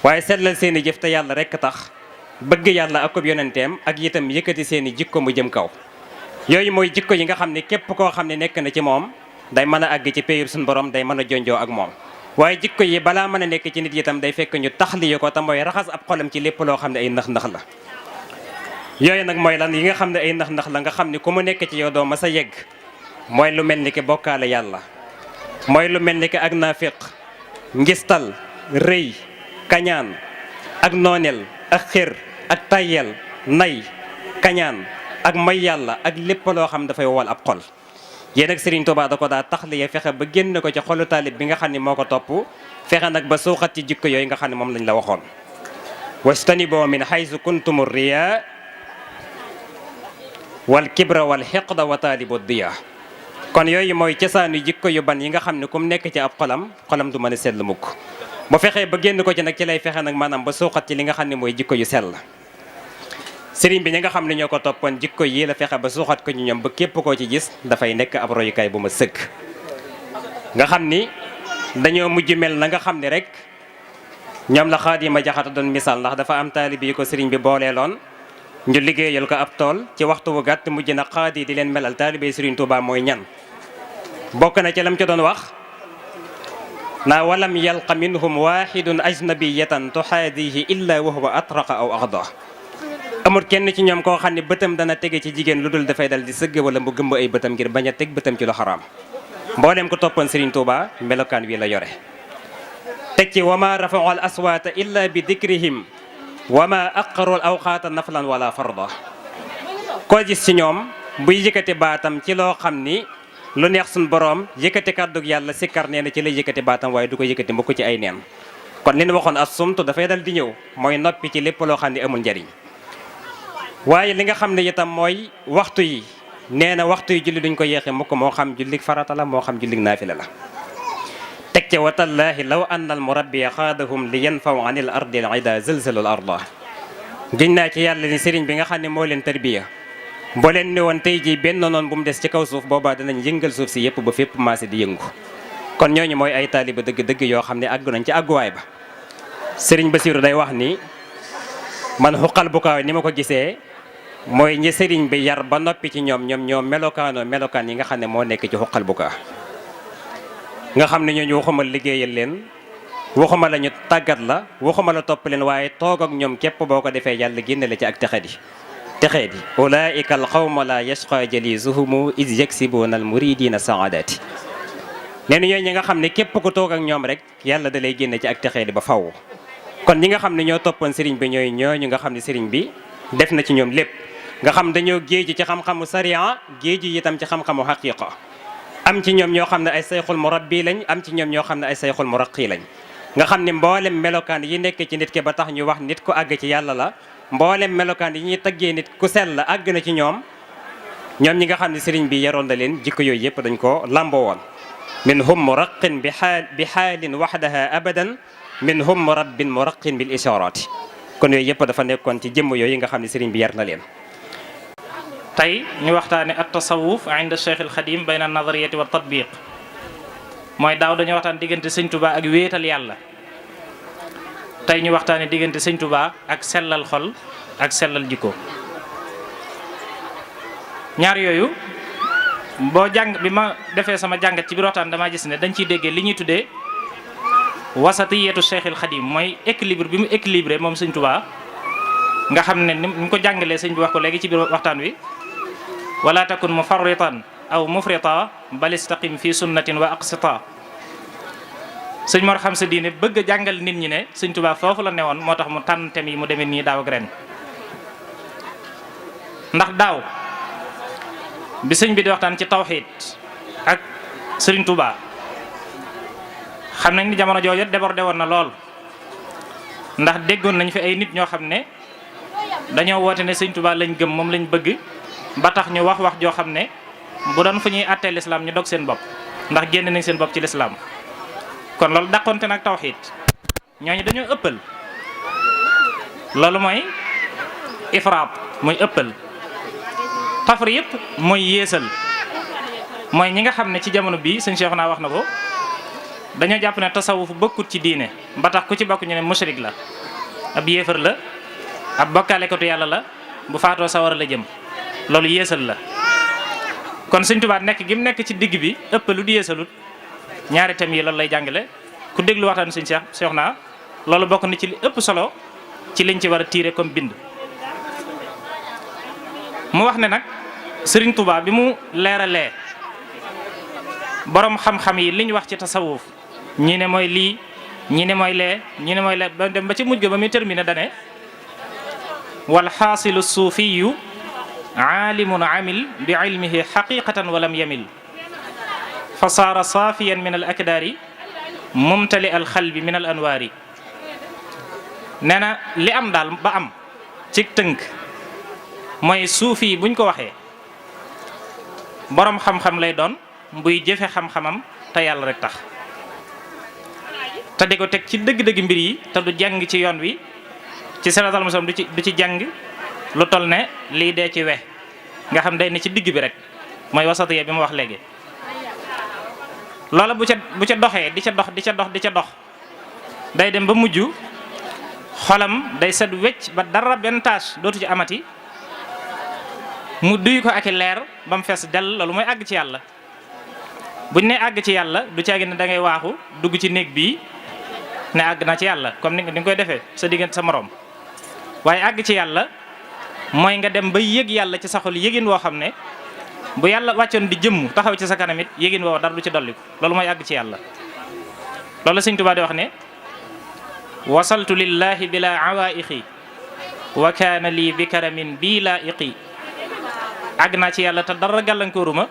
waaye sellal seen i jëf te yàlla rekk tax bëgg yàlla ak ko yonenteem ak itam yëkkati seen i jikko mu jëm kaw yooyu mooy jikko yi nga xam ne képp koo xam ne nekk na ci moom day mën a àgg ci péyub suñu borom day mën a jonjoo ak moom waaye jikko yi balaa mën a nekk ci nit itam day fekk ñu taxliyo ko te mooy raxas ab xolam ci lépp loo xam ne ay nax-nax la yooyu nag mooy lan yi nga xam ne ay nax-nax la nga xam ne ku mu nekk ci yow doo ma sa yegg mooy lu mel ni ki bokkaale yàlla mooy lu mel ni ki ak naafiq ngistal rëy kañaan ak nooneel ak xër ak tayyel nay kañaan ak may yàlla ak lépp loo xam dafay wowal ab xol. yéen ak Serigne Touba da ko daa taxliya fexe ba génn ko ci xolu taalib bi nga xam ne moo ko topp fexe nag ba suuxat ci jikko yooyu nga xam ne moom lañ la waxoon. wastanibo min haysu kuntum riya wal kibra wal xiqda wa taalibu diya. kon yooyu mooy cosaanu jikko yu ban yi nga xam ne kum nekk ci ab xolam du mën a sell mukk. bu fexee ba génn ko ci nag ci lay fexe nag maanaam ba suuxat ci li nga xam ne mooy jikko yu sell. sëriñ bi ñi nga xam ne ñoo ko toppoon jikko yi la fexe ba suuxat ko ñu ñoom ba képp koo ci gis dafay nekk ab royukaay bu ma sëkk. nga xam ni dañoo mujj mel na nga xam ne rek ñoom la Xaadima Jaxate doon misaal, ndax dafa am taalibe yi ko sëriñ bi booleeloon ñu liggéeyal ko ab tool ci waxtu wu gàtt mujj na xaadi di leen melal taalibe sëriñ Tuubaa mooy ñan. bokk na ci lam ca doon wax naa walam yalqa minhum waxidun ajnabiyatan tuxaadihi illa wa huwa atraqa aw axda. amul kenn ci ñoom koo xam ne bëtam dana tege ci jigéen lu dul dafay dal di sëgg wala mu gëmb ay bëtam ngir bañ a teg bëtam ci lu xaraam. mboolem ko toppoon Serigne Touba melokaan wi la yore. teg ci wama rafau al aswaata illa bi dikrihim wama aqaru al awqaata naflan wala farda. koo gis ci ñoom buy yëkkati baatam ci loo xam ni lu neex suñ boroom yëkkati kàddug yàlla sikkar nee na ci lay yëkkati baatam waaye du ko yëkkati mbokk ci ay neen. kon li ñu waxoon as sumtu dafay dal di ñëw mooy noppi ci lépp loo xam ne amul njariñ. waaye li nga xam ne itam mooy waxtu yi nee na waxtu yi julli duñ ko yéexe mukk, moo xam jullig farata la moo xam jullig naafila la. teg ca watallaahi law anna al murabbiya xaadahum li yanfaw an il ardi al ida zalzalul arda. giñ naa ci yàlla ni sëriñ bi nga xam ne moo leen tarbiya boo leen ne woon tey jii benn noon bu mu des ci kaw suuf boobaa danañ yëngal suuf si yëpp ba fépp maase di yëngu. kon ñooñu mooy ay taaliba dëgg-dëgg yoo xam ne àggu nañ ci àgguwaay ba. sëriñ Basiru day wax ni man xuqal bu kaaw ni ma ko gisee mooy ñi sëriñ bi yar ba noppi ci ñoom ñoo melokaan yi nga xam ne moo nekk ci xuqal bu kaa nga xam ne ñooñu waxuma liggéeyal leen waxuma la ñu tàggat la waxuma la topp leen waaye toog ak ñoom képp boo ko defee yàlla génne la ci ak texedi ulaika al qawma la yashqa jalisuhumu is yaksibuna al muridina saadati. nee na ñooy ñi nga xam ne képp ku toog ak ñoom rek yàlla da lay génne ci ak texedi ba faw. kon ñi nga xam ne ñoo toppoon sëriñ bi ñooy ñooñu nga xam ne sëriñ bi def na ci ñoom lépp nga xam dañoo géeju ci xam-xamu sariya géeju itam ci xam-xamu xaqiqa. am ci ñoom ñoo xam ne ay sayxul murabbi lañ am ci ñoom ñoo xam ne ay sayxul muraqi lañ nga xam ne mboolem melokaan yi nekk ci nit ki ba tax ñu wax nit ku àgg ci yàlla la mboolem melokaan yi ñuy taggee nit ku sell la àgg na ci ñoom ñi nga xam ne sëriñ bi yaroon na leen jikko yooyu yëpp dañ ko lamboo woon. minhum muraqin bi xaalin waxdaha abadan minhum murabbin muraqin bil isharati. kon yooyu yëpp dafa nekkoon ci jëmm yooyu nga xam ne sëriñ bi yar na leen. tey ñu waxtaane at tasawuf inda Cheikh al Xadim bayna nadariyati wa tatbiq mooy daaw dañu waxtaan diggante sëñ Touba ak wéetal yàlla. tey ñu waxtaane diggante sëñ Touba ak sellal xol ak sellal jikko. ñaar yooyu boo jàng bi ma defee sama jàngat ci biir waxtaan damaa gis ne dañ ciy déggee li ñuy tuddee wasatiyatu Cheikh al Xadim mooy équilibre bi mu équilibré moom sëñ Touba nga xam ne ni mu ko jàngalee sëñ bi wax ko léegi ci biir waxtaan wi wala takun mufarritan aw mufrita bal istaqim fi sunnatin wa aqsita. sëñ Mor xam sa diine bëgg a jàngal nit ñi ne sëñ Touba foofu la newoon moo tax mu tànn thème yi mu demee nii daaw ak ren. ndax daaw bi sëñ bi di waxtaan ci tawxiid ak sëriñ Touba xam nañ ni jamono jooju débordé woon na lool ndax déggoon nañ fi ay nit ñoo xam ne dañoo woote ne sëñ Touba lañ gëm moom lañ bëgg ba tax ñu wax joo xam ne bu doon fu ñuy àttee lislaam ñu dog seen bopp ndax génn nañ seen bopp ci lislaam. kon loolu dàqonte nag tawxiid ñooñu dañoo ëppal loolu mooy ifraat mooy ëppal. tafriit mooy yéesal mooy ñi nga xam ne ci jamono bii sëñ Cheikh naa wax na ko dañoo jàpp ne tasawuf bokkut ci diine ba tax ku ci bokk ñu ne mushrik la ab yéefar la ab bokkaalekatu yàlla la bu faatoo sawara la jëm loolu yéesal la. kon sëñ Tuubaa nekk gi mu nekk ci digg bi ëppalut yéesalut ñaari thèmes yi loolu lay jàngale ku déglu waxtaan sëñ Cheikh naa loolu bokk na ci li ëpp solo ci liñ ci war a tiire comme bind. mu wax ne nag sëriñ Touba bi mu leeralee borom xam-xam yi liñ wax ci tasawuf ñi ne mooy lii ñi ne mooy lee ñi ne mooy lee ba dem ba ci mujj ga ba muy terminé dane wal xaasilu suufiyu aalimun amil bi ilmihi xaqiqatan walam yamil fa saara saafiyan min al akdaari mumtali al xalbi min al anwaari. nee na li am daal ba am ci tënk mooy suufi yi buñ ko waxee boroom xam-xam lay doon buy jëfe xam-xamam te yàlla rek tax te di ko teg ci dëgg-dëgg mbir yi te du jàng ci yoon wi ci siraatal mustaqiim du ci jàng lu toll ne lii dee ci we nga xam day ne ci digg bi rek mooy wasatiya bi ma wax léegi. loola bu ca doxee di ca dox day dem ba mujj xolam day set wecc ba dara benn tâche dootu ci amati mu duy ko ak i leer ba mu fees dell. loolu mooy àgg ci yàlla. buñ ne àgg ci yàlla du caagi ne da ngay waaxu dugg ci néeg bii ne àgg na ci yàlla comme ni nga koy defee sa diggante sa moroom, waaye àgg ci yàlla mooy nga dem ba yëg yàlla ci sa xol yëgin woo xam ne bu yàlla wàccoon di jëmm taxaw ci sa kanam it yëgin woo dara du ci dolliku. loolu mooy àgg ci yàlla. loolu Sëñ Tuubaa di wax ne wasaltu lillahi bila awaiqi wa kaana lii bi karamin bii laiqi. àgg naa ci yàlla te dara gàllankooruma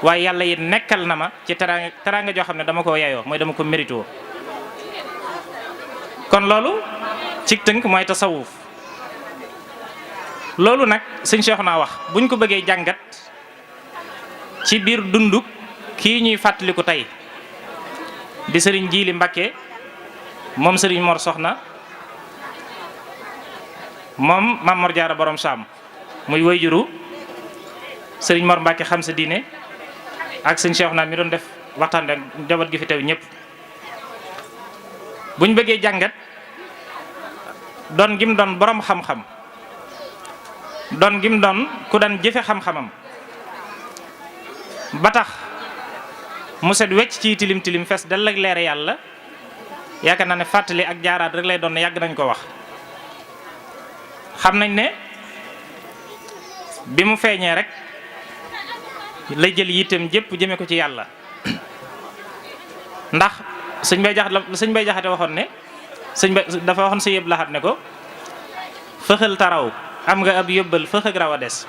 waaye yàlla it nekkal na ma ci teraanga joo xam ne dama ko yayoo mooy dama ko mérito. kon loolu ci tënk mooy tasawuf. loolu nag sëñ Cheikh naa wax buñ ko bëggee jàngat ci biir dunduk kii ñuy fàttaliku tey di sëriñ Jiili Mbakke moom sëriñ Mor Soxna moom Maam Mor Jaara borom Saam muy wayjuru sëriñ Mor Mbakke xam sa diine ak sëñ Cheikh naa mi doon def waxtaan rek njaboot gi fi teew ñëpp. buñ bëggee jàngat doon gim doon borom xam-xam doon gim doon ku daan jëfe xam-xamam ba tax mu set wecc ci tilim tilim fes dal ak leere yàlla yaakaar naa ne fàttali ak jaaraat rek lay doon ne yàgg nañ ko wax. xam nañ ne bi mu feeñee rek lay jël yitteem jépp jëme ko ci yàlla ndax sëñ bay jaxate waxoon ne dafa waxoon sa yëb laxat ne ko fëxal taraw am nga ab yóbbal fëx ak raw a des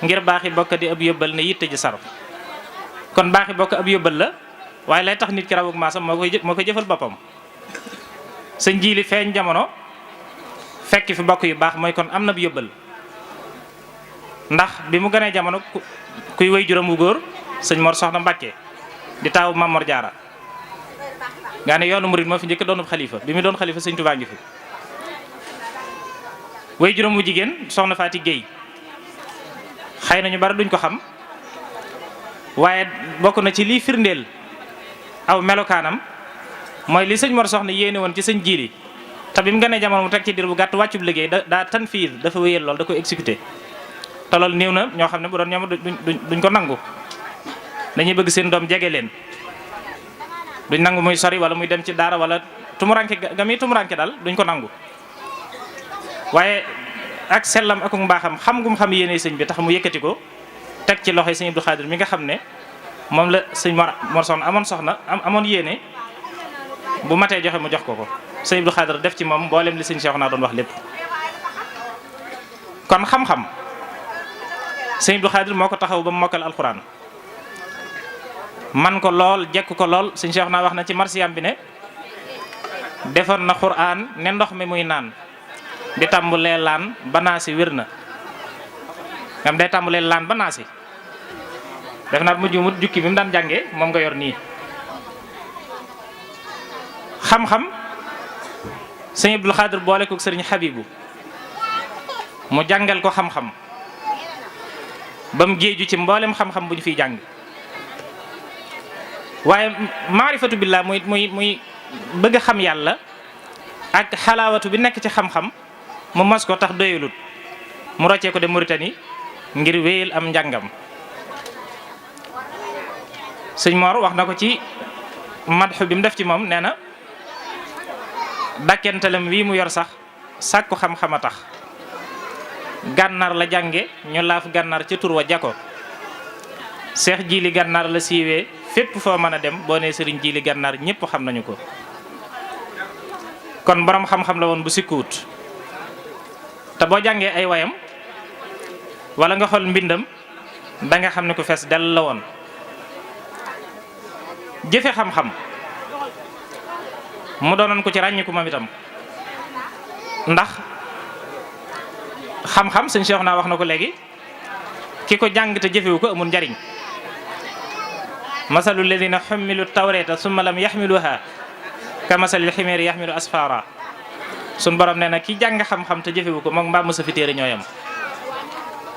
ngir baaxi bokk di ab yóbbal ne yitte ji saru. kon baaxi bokk ab yóbbal la waaye lay tax nit ki rawuk maasam moo koy jëfal boppam. sëñ Jiili feeñ jamono fekk fi bokk yu baax mooy kon am na bu yóbbal ndax bi mu gënee jamono kuy way juróom wu góor sëñ Mor Soxna Mbàkke di taawu Maam Mor Jaara nga ne yoonu murid moo fi njëkk doonub xalifa bi mu doon xalifa sëñ Tuubaa ngi fi. way juróom wu jigéen soxna Faati Géey xëy na ñu bari duñ ko xam waaye bokk na ci lii firndeel aw melokaanam mooy li sëñ Mor Soxna yéene woon ci sëñ Jiili te bi mu gënee jamono mu teg ci dir bu gàtt wàccub liggéey daa tanfiir dafa wéyal lool da ko exécuté. te loolu néew na ñoo xam ne bu doon ñoom duñ ko nangu dañuy bëgg seen doom jege leen duñ nangu muy sori wala muy dem ci daara wala tumuranke ga muy tumuranke daal duñ ko nangu. waaye ak sellam ak mbaaxam xam gum xam yéene sëñ bi tax mu yëkkati ko teg ci loxoy sëñ Abdou Khadir mi nga xam ne moom la sëñ Mor Soxna amoon yéene bu matee joxe mu jox ko sëñ Abdou Khadir def ci moom mboolem li sëñ Cheikh naa doon wax lépp. kon xam-xam sëñ Abdou Khadir moo ko taxaw ba mu mokkal alxuraan man ko lool jekk ko lool sëñ Cheikh naa wax na ci marsiyam bi ne defoon na xuraan ne ndox mi muy naan di tàmbulee laan banaasi wér na ngam day tàmbulee laan banaasi def naa mujj mu jukki bi mu daan jàngee moom nga yor nii. xam-xam sëñ Abdou Khadir boole ko sëriñ Habibu mu jàngal ko xam-xam ba mu géeju ci mboolem xam-xam bu ñu fiy jàng waaye maarifatu billah muy bëgg a xam yàlla ak xalaawatu bi nekk ci xam-xam mu mos ko tax doyalut mu roccee ko de Mauritanie ngir wéyal am njàngam. sëñ Mor wax na ko ci madxu bi mu def ci moom nee na dakkentalem wii mu yor sax sàkku xam-xam a tax gànnaar la jànge ñu laaf gànnaar ca tur wa jako Seex Jiili gànnaar la siiwee fépp foo mën a dem boo nee sëriñ Jiili gànnaar ñëpp xam nañu ko. kon borom xam-xam la woon bu sikkuwut te boo jàngee ay wayam wala nga xool mbindam da nga xam ne ku fees dell la woon. jëfe xam-xam mu doonoon ko ci ràññiku moom itam ndax xam-xam sëñ Cheikh naa wax na ko léegi ki ko jàng te jëfewu ko amul njariñ. masalu alladina xummilu tawrata summa lam yaxmiluha ka masalil ximeeri yaxmilu asfara. sun borom nee na ki jàng xam-xam te jëfewu ko moom mbaam mësa fi téere ñooyam.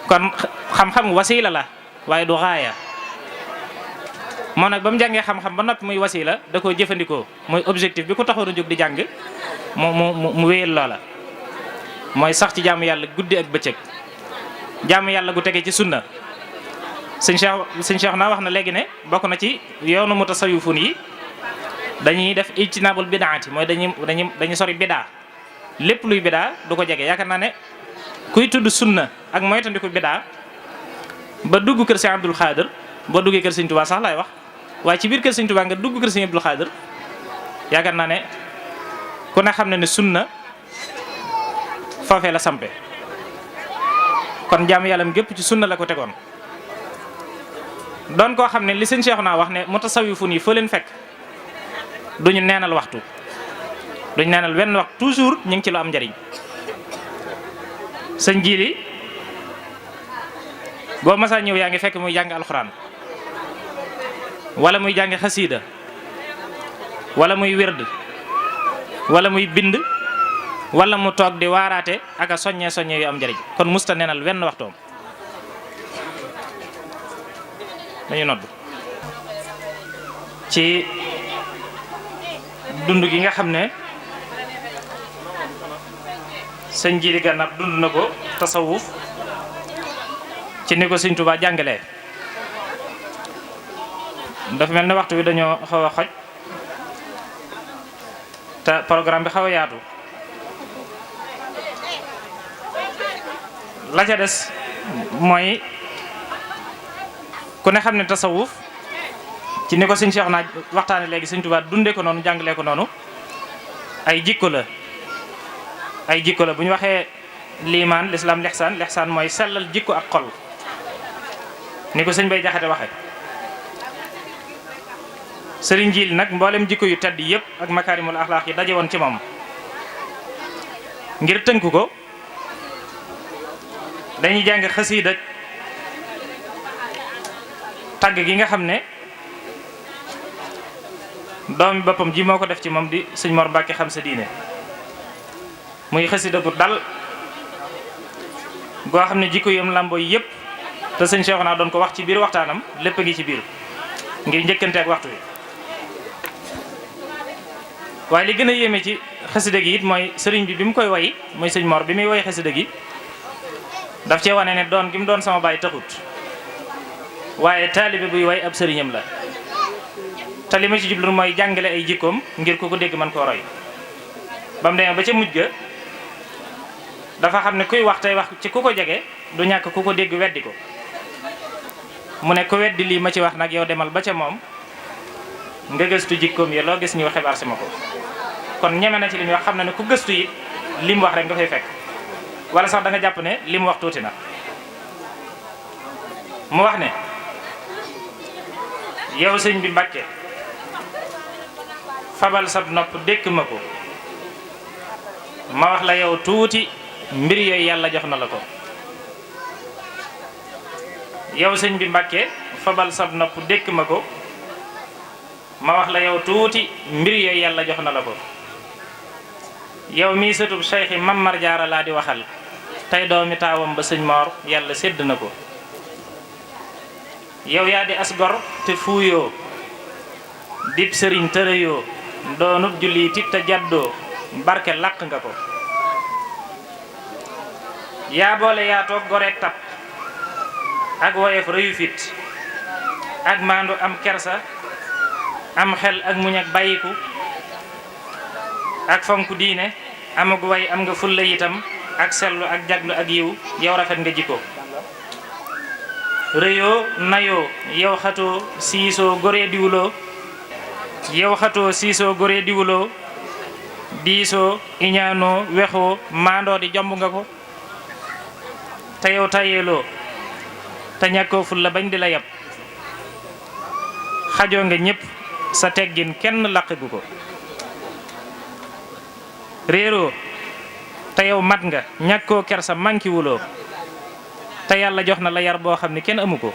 kon xam-xam wasila la waaye du gaaya. moo nag ba mu jàngee xam-xam ba noppi muy wasila da koo jëfandikoo mooy objectif bi ko taxoon a jóg di jàng mu wéyal loola. mooy sax ci jaamu yàlla guddi ak bëccëg jaamu yàlla gu tege ci sunna. sëñ Cheikh naa wax na léegi ne bokk na ci yoonu mutasawwifun yi dañuy def ijtinaabul bidaati mooy dañuy sori bidaa lépp luy bidaa du ko jege. yaakaar naa ne kuy tudd sunna ak moytandiku bidaa ba dugg kër sëñ Abdul Xaadir boo duggee kër sëñ Tuubaa sax laay wax waaye ci biir kër sëñ Tuubaa nga dugg kër sëñ Abdul Xaadir yaakaar naa ne ku ne xam ne ne sunna foofee la sampe. kon jaamu yàllam gépp ci sunna la ko tegoon doon koo xam ne li sëñ Cheikh naa wax ne mutasawwifun yi foo leen fekk duñu neenal waxtu duñu neenal wenn waxtu toujours ñu ngi ci lu am njariñ. sëñ Jili boo masaa ñëw yaa ngi fekk muy jàng alxuraan wala muy jàng xasiida wala muy wird wala muy bind wala mu toog di waaraate ak a soññee yu am njariñ kon musta neenal wenn waxtoom. dañu nodd ci dund gi nga xam ne sëñ Jili Gànnaar dund na ko tasawuf ci ni ko sëñ Tuubaa jàngalee. dafa mel ne waxtu wi dañoo xaw a xoj te programme bi xaw a yaatu. la ca des mooy ku ne xam ne tasawuf ci ni ko sëñ Cheikh naa waxtaane léegi sëñ Tuubaa dundee ko noonu jàngalee ko noonu ay jikko la. ay jikko la bu ñu waxee liimaan lislaam lixsaan mooy sellal jikko ak xol ni ko sëñ Bay Jaxate waxe. sëriñ Jiili nag mboolem jikko yu tedd yëpp ak makaarimul axlaaq yi daje woon ci moom. ngir tënk ko dañuy jàng xasiida tagg gi nga xam ne doomi boppam ji moo ko def ci moom di sëñ Mor Mbàkke xam sa diine. muy xasiida bu dal goo xam ne jikko yam làmboo yëpp te sëñ Cheikh naa doon ko wax ci biir waxtaanam lépp a ngi ci biir ngir njëkkante ak waxtu wi. waaye li gën a yéeme ci xasida gi it mooy sëriñ bi mu koy way mooy sëñ Mor bi muy way xasida gi daf cee wane ne doon gi mu doon sama baay taxut waaye taalibe buy way ab sëriñam la. te li ma ci jublu mooy jàngale ay jikkoom ngir ku ko dégg man koo roy. ba mu demee ba ca mujj ga dafa xam ne kuy wax tey wax ci ku ko jege du ñàkk ku ko dégg weddi ko. mu ne ko weddi lii ma ci wax nag yow demal ba ca moom nga gëstu jikkoom yi loo gis ñu xibaar si ma ko. kon ñeme na ci li muy wax xam na ne ku gëstu yi li mu wax rek nga fay fekk wala sax da nga jàpp ne li mu wax tuuti na. mu wax ne yow sëñ bi Mbàkke fabal sab nopp dékk ma ko ma wax la yow tuuti mbir yooyu yàlla jox na la ko. yow sëñ bi Mbàkke fabal sab nopp dékk ma ko ma wax la yow tuuti mbir yooyu yàlla jox na la ko. yow mii sëtub Cheikh Mamar Jaara laa di waxal tey doomi taawam ba sëñ Mor yàlla sédd na ko. yow yaa di asgor te fuuyoo dib sëriñ tërëyoo doonub julli tit te jaddoo barke làq nga ko. yaa boole yaa toog goreeg tap ak woyef rëyu fit ak maandu am kersa am xel ak muñ ak bàyyiku ak fonku diine amug way am nga fulla itam ak sellu ak jaglu ak yiw yow rafet nga jikko. rëyoo nayoo yow xatoo siisoo goree diwuloo yow xatoo siisoo goree diwuloo diisoo iñaanoo wexoo maandoo di jomb nga ko. te yow tayeeloo te ñàkkoo ful la bañ di la yab xajoo nga ñëpp sa teggin kenn laqigu ko réeroo te yow mat nga ñàkkoo kersa manki wuloo te yàlla jox na la yar boo xam ne kenn amu ko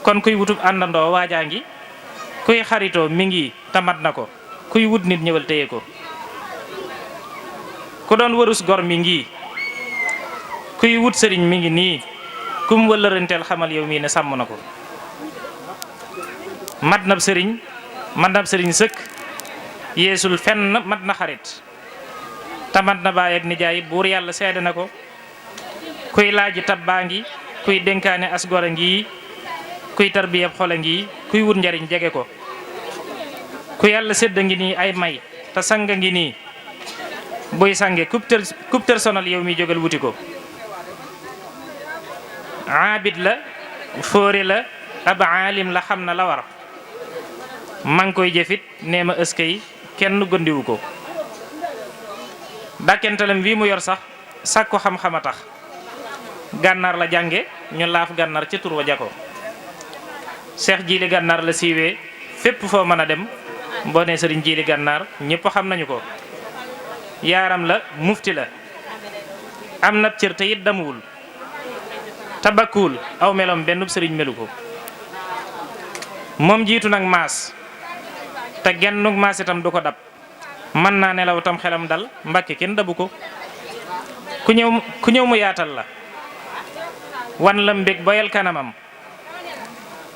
kon kuy wutub àndandoo waajaa ngi kuy xaritoo mi ngi te mat na ko kuy wut nit ñëwal téye ko ku doon warus gor mi ngi kuy wut sëriñ mi ngi nii kum wëllëranteel xamal yow mii ne sàmm na ko mat nab sëriñ sëkk yeesul fenn mat na xarit te mat na baay ak nijaay buur yàlla seede na ko kuy laaji tab baa ngi kuy dénkaane as gor a ngi kuy tarbiyab xol a ngi kuy wut njariñ jege ko ku yàlla sédd ngi nii ay may te sanga ngi nii buy sange kuptër sonal yow mi jógal wuti ko aabid la fóore la ab aalim la xam na la war man koy jëfit nee ma ëskay kenn gondiwu ko dàkkentalem wi mu yor sax sàkku xam-xam a tax gànnaar la jànge ñu laaf gànnaar ca tur wa jako seex jiili gànnaar la siiwee fépp foo mën a dem boo nee sëriñ jiili gànnaar ñëpp xam nañu ko yaaram la mufti la am na cër te it damuwul tabakkuwul aw melom benn sëriñ melu ko moom jiitu nag maas te gennug maas itam du ko dab mën naa nelaw tam xelam dal mbàkke kenn dabu ko ku ñëw mu yaatal la wan la mbég boyal kanamam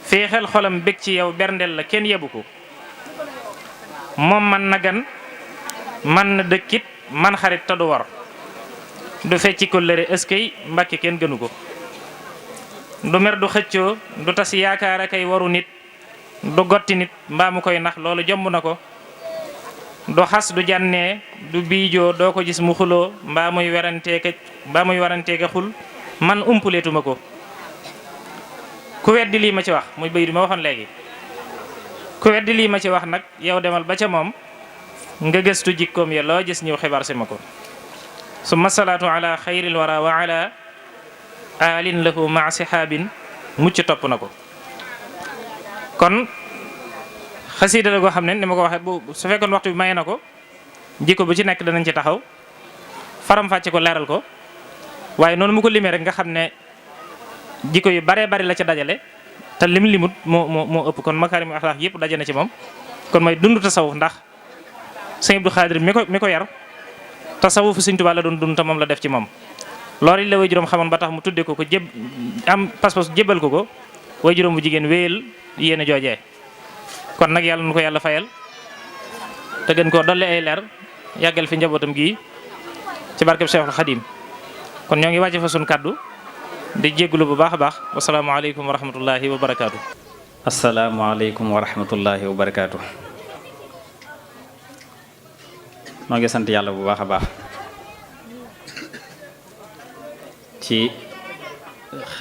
fii xel xolam bég ci yow berndel la kenn yebu ko moom man na gan man na dëkkit man xarit te du war du fecci ko lëre ëskay mbàkke kenn gënu ko du mer du xëccoo du tas yaakaar akay waru nit du gotti nit mbaa mu koy nax loolu jomb na ko du xas du jànnee du biijoo doo ko gis mu xuloo mbaa muy waranteeka xul man umpuleetuma ko ku weddi lii ma ci wax muy bay du ma waxoon léegi ku weddi lii ma ci wax nag yow demal ba ca moom nga gëstu jikkoom ya loo gis ñëw xibaar si ma ko summa salaatu ala xayril wara wa ala alin lahu maa sihaabin mucc topp na ko kon xasiida la goo xam ne ni ma ko waxee bu su fekkoon waxtu bi maye na ko jikko bu ci nekk danañ ci taxaw faram fàcce ko leeral ko waaye noonu mu ko limee rek nga xam ne jikko yu baree bari la ca dajale te limut moo ëpp kon makaarimu axlaaq yëpp daje na ci moom kon mooy dund tasawuf ndax sëñ Abdou Khadir mi ko yar tasawufu Sëñ Tuubaa la doon dund te moom la def ci moom loolu it la way juróom xamoon ba tax mu tudde ko am pas-pas jébbal ko way juróom bu jigéen wéyal yéen a joojee kon nag yàlla nu ko yàlla fayal te gën koo dolli ay leer yàggal fi njabootam gii ci barkeb Cheikhul Khadim kon ñoo ngi wàcce fa sun kàddu di jéggulu bu baax a baax wasalaamaaleykum wa rahmatullahi wa barakaatu. asalaamaaleykum wa rahmatullahi wa barakaatu. noo ngi sant yàlla bu baax a baax ci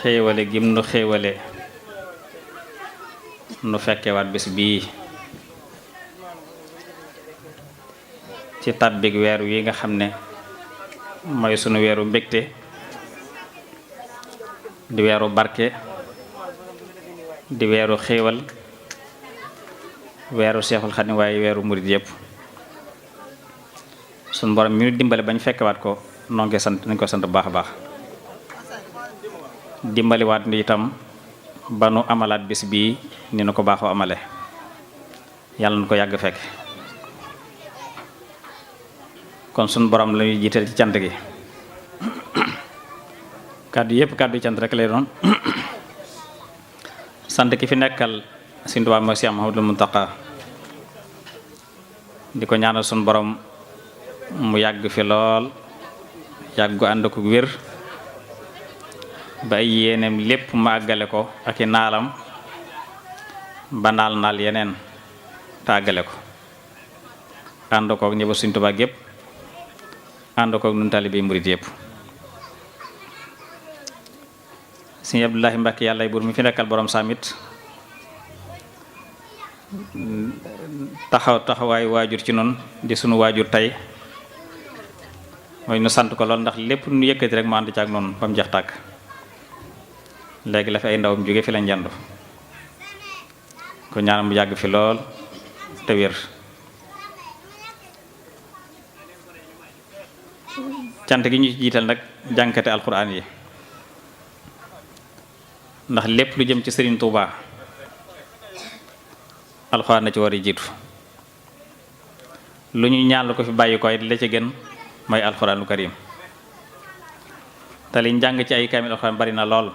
xéewale gim nu xéewale nu fekkewaat bés bii ci tàbbig weer wi nga xam ne mooy sunu weeru mbégte di weeru barke di weeru xéewal weeru Seexul Xadiim waaye weeru murit yépp sunu borom mi nu dimbale bañ fekkewaat ko noo ngi sant nañ ko sant bu baax a baax dimbaliwaat ni itam ba nu amalaat bis bii ni nu ko baaxoo amale yàlla nu ko yàgg fekk kon sunu borom la ñuy jiital ci cant gi kàddu yëpp kàddu cant rek lay doon sant ki fi nekkal Sëñ Tuubaa mooy Cheikh Mouhamadoul Mountakha di ko ñaanal sunu borom mu yàgg fi lool yàgg gu ànd ko wér ba ay yéeneem lépp mu àggale ko ak i naalam ba naal yeneen te àggale ko ànd kook ñëba Sëñ Tuubaa gépp ànd kook nun taalibe murit yépp Sëñ Abdoulahi Mbàkke yàlla buur mi fi nekkal borom saamit taxawaay waajur ci noonu di sunu waajur tey mooy nu sant ko lool ndax lépp nu yëkkati rek mu ànd ci ak noonu ba mu jeex tàkk léegi la fi ay ndawam jóge fi lañ jandu ko ñaan mu yàgg fi lool te wér. cant gi ñu jiital nag jànkate alxuraan yi ndax lépp lu jëm ci Serigne Touba alxuraan na ci war a jiitu lu ñu ñaan lu ko fi bàyyi ko it la ci gën mooy alxuraanu karim te liñ jàng ci ay kaamil alxuraan bari na lool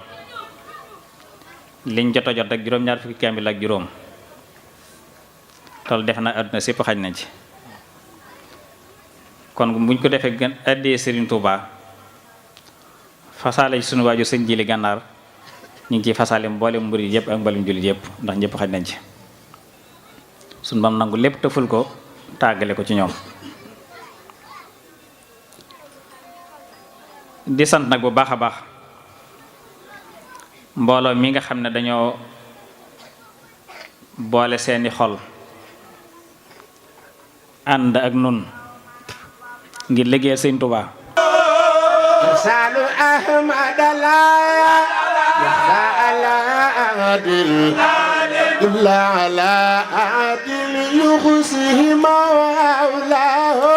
liñ jot a jot rek juróom-ñaar fukki kaamil ak juróom tol def na àdduna sépp xaj nañ ci kon buñ ko defee gën addee Serigne Touba fasaale ci sunu waaju sëñ Jili Gànnaar ñu ngi ciy fasaale mboolem murid yëpp ak mboolem jullit yëpp ndax ñëpp xaj nañ ci sunu bam nangu lépp tëful ko tàggale ko ci ñoom. di sant nag bu baax a baax mbooloo mi nga xam ne dañoo boole seeni xol ànd ak nun ngir liggéeyal Sëñ Tuubaa. salu ahmad la ya ala adil illa ala adil yukhsihi mawlahu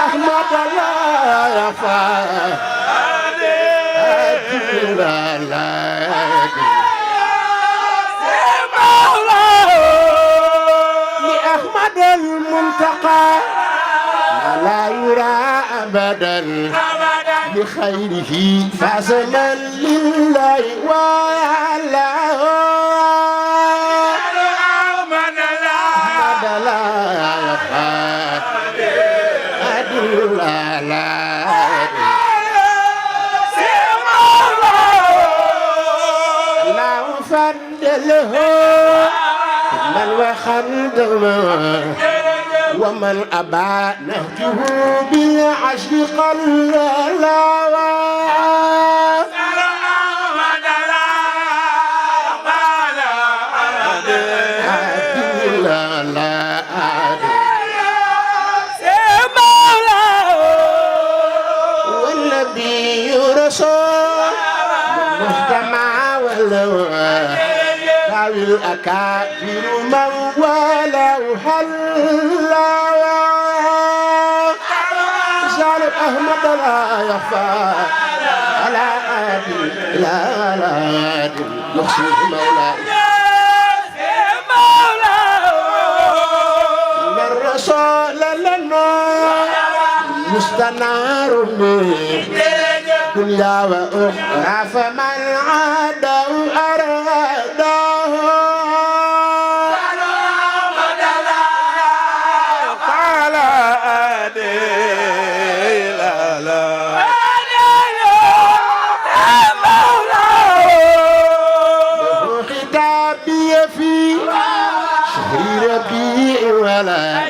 ahmad la ya fa adil la li ahmad al muntaqa لا يرى أبدا بخيره فازما لله وعلى من لا يخاف أدل على الله فضله من وخدمه ومن أبى نهجه بالعشر قل لا والنبي رسول مهتمع ولو الأكابر من ولو هلا زال أحمد لا يخفى على عادل لا عادل يخشيه مولاه من رسول لنا مستنار دنيا وأخرى فمن عاده أراداه قال له خطابي في شهر ربيع ولا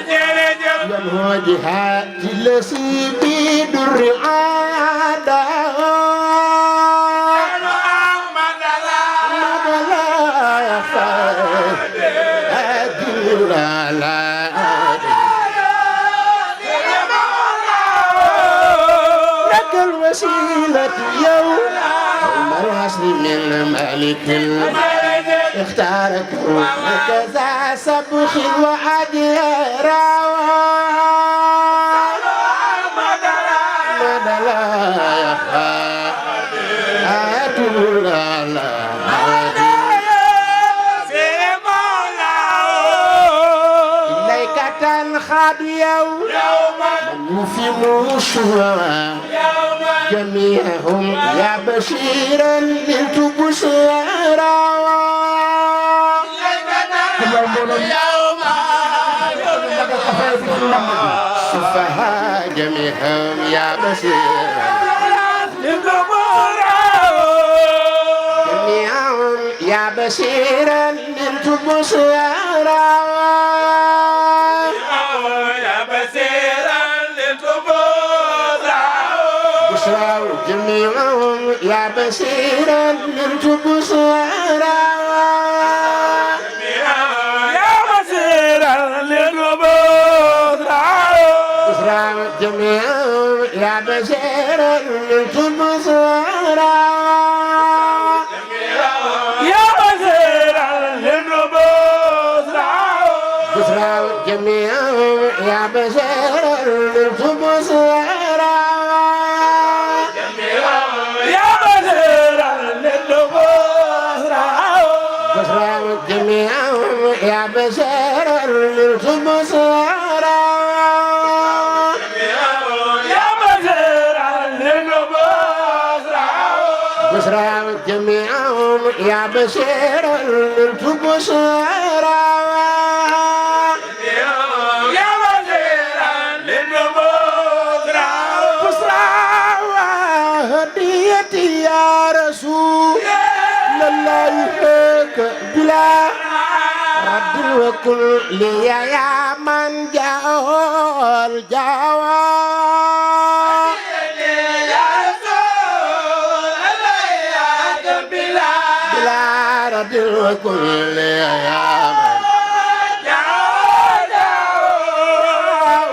ينهى جهات الذي بدر عاده لك الوسيلة يوم العصر من مالك اختارك وكذا سبخ وأجر مدى لا يخاف أدل على خاد يوم في موسوعة جميعهم يا بشيرا للتبشرا يوم سفها جميعهم يا بشيرا جميعهم يا بشيرا للتبشرا جميعهم يا بشيرا للتبشرا يا بشيرا للتبشرا جميعهم يا بشيرا للتبشرا جميعهم يا بشر البصرى يا بدر للبصرى بصرى جميعهم يا بشر البصرى يا بدر للبصرى بصرى جميعهم يا بشر البصرى يا بدر للبصرى بصرى هديتي يا رسول الله هيك بلا رد وكل يا من جاء الجواب يا رسول الله يا بلا بلا رد وكل يا من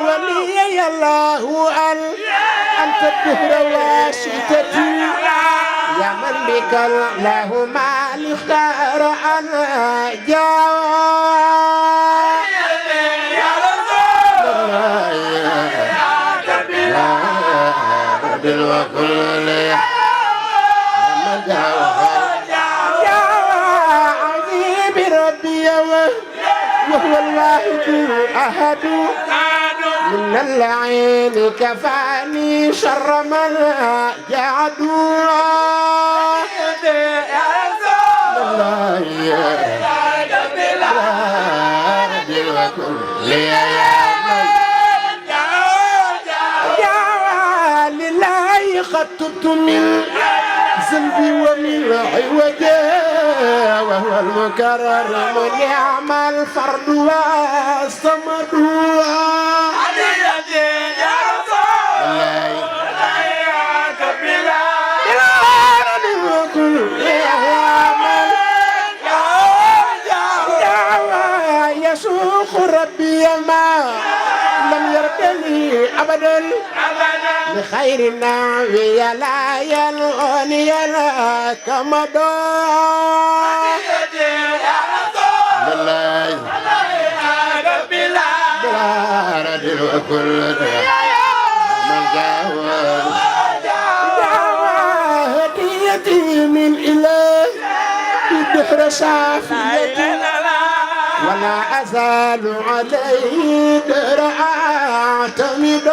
ولي الله أنت الدهر واسطتي يا من بك الله ما اختار أنا جواب يا رسول الله يا رب وكل من جواب يا عظيم ربي وهو الواحد الأحد من اللعين كفاني شر من جعدوا يا رسول الله يا رب وكل يا من لله قد تبت من ذنبي ومن عوجه وهو المكرر نعم الفرد والصمد يا رسول الله يا بلا يسوق ربي ما لم يردني أبدا لخير النعوي لا يلغني لا كمدو يا رسول بالله بلا بلا ردل وكل من جاوب هديتي من إله الدهر صافيتي ولا أزال عليه دهر أعتمد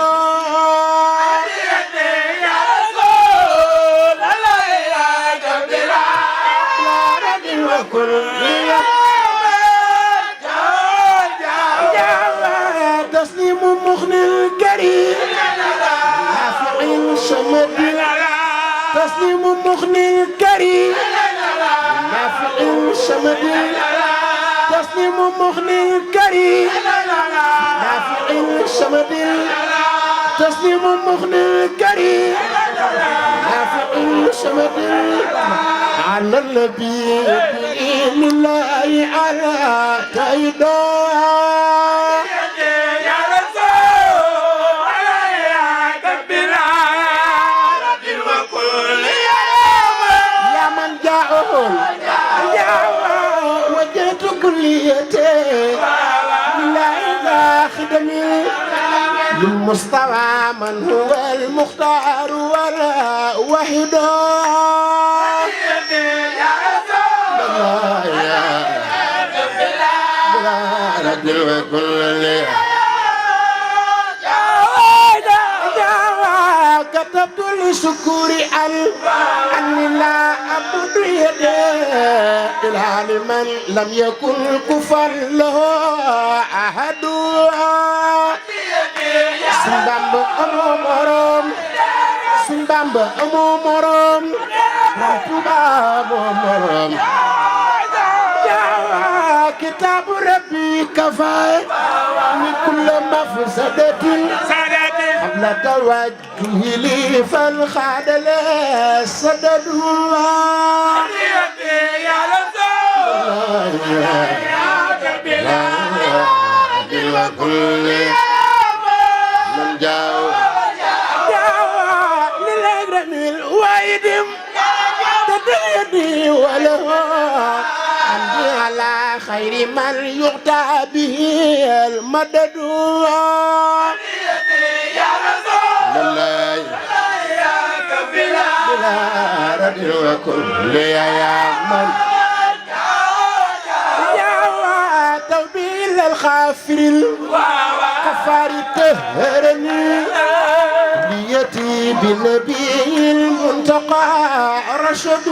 يا رسول الله يا بلا وكل تسليم مغني الكريم نافع شمد تسليم مغني الكريم نافع شمد تسليم مغني الكريم نافع شمد تسليم مغني الكريم نافع شمد على النبي بإذن الله على كيدا يا رسول الله يا بلا وكل يا من جاءه وجهت كليتي لا إله خدمي للمصطفى من هو المختار ولا وحده يا رسول الله يا بلا رجل وكل كتبت لشكور أني لا أبد يدي إلى لمن لم يكن كفا له أحد سنبامب أمو مرام سنبامب أمو مرام رمتوبا أمو مرام كتاب ربي كفاية من كل مفسدة قبل توجه لي فالخاد لا سدد يا رسول وكل من جاو للأجرم الوايدم تدريني وله عندي على خير من يغتى به المدد يا رسول الله بلا رد وكل يا من يا توبيل الخافر الكفار تهرني نيتي بالنبي المنتقى رشد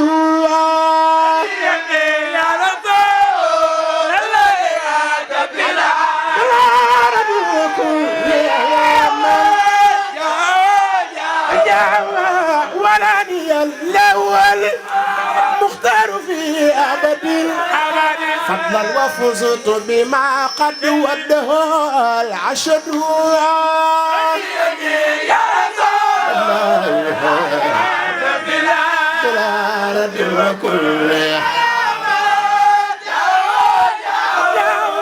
يا رسول الله يا بلا رد وكل يا من ولاني الأول مختار في أبد فضلا وفزت بما قد وده العشد يا رسول الله بلا رد وكل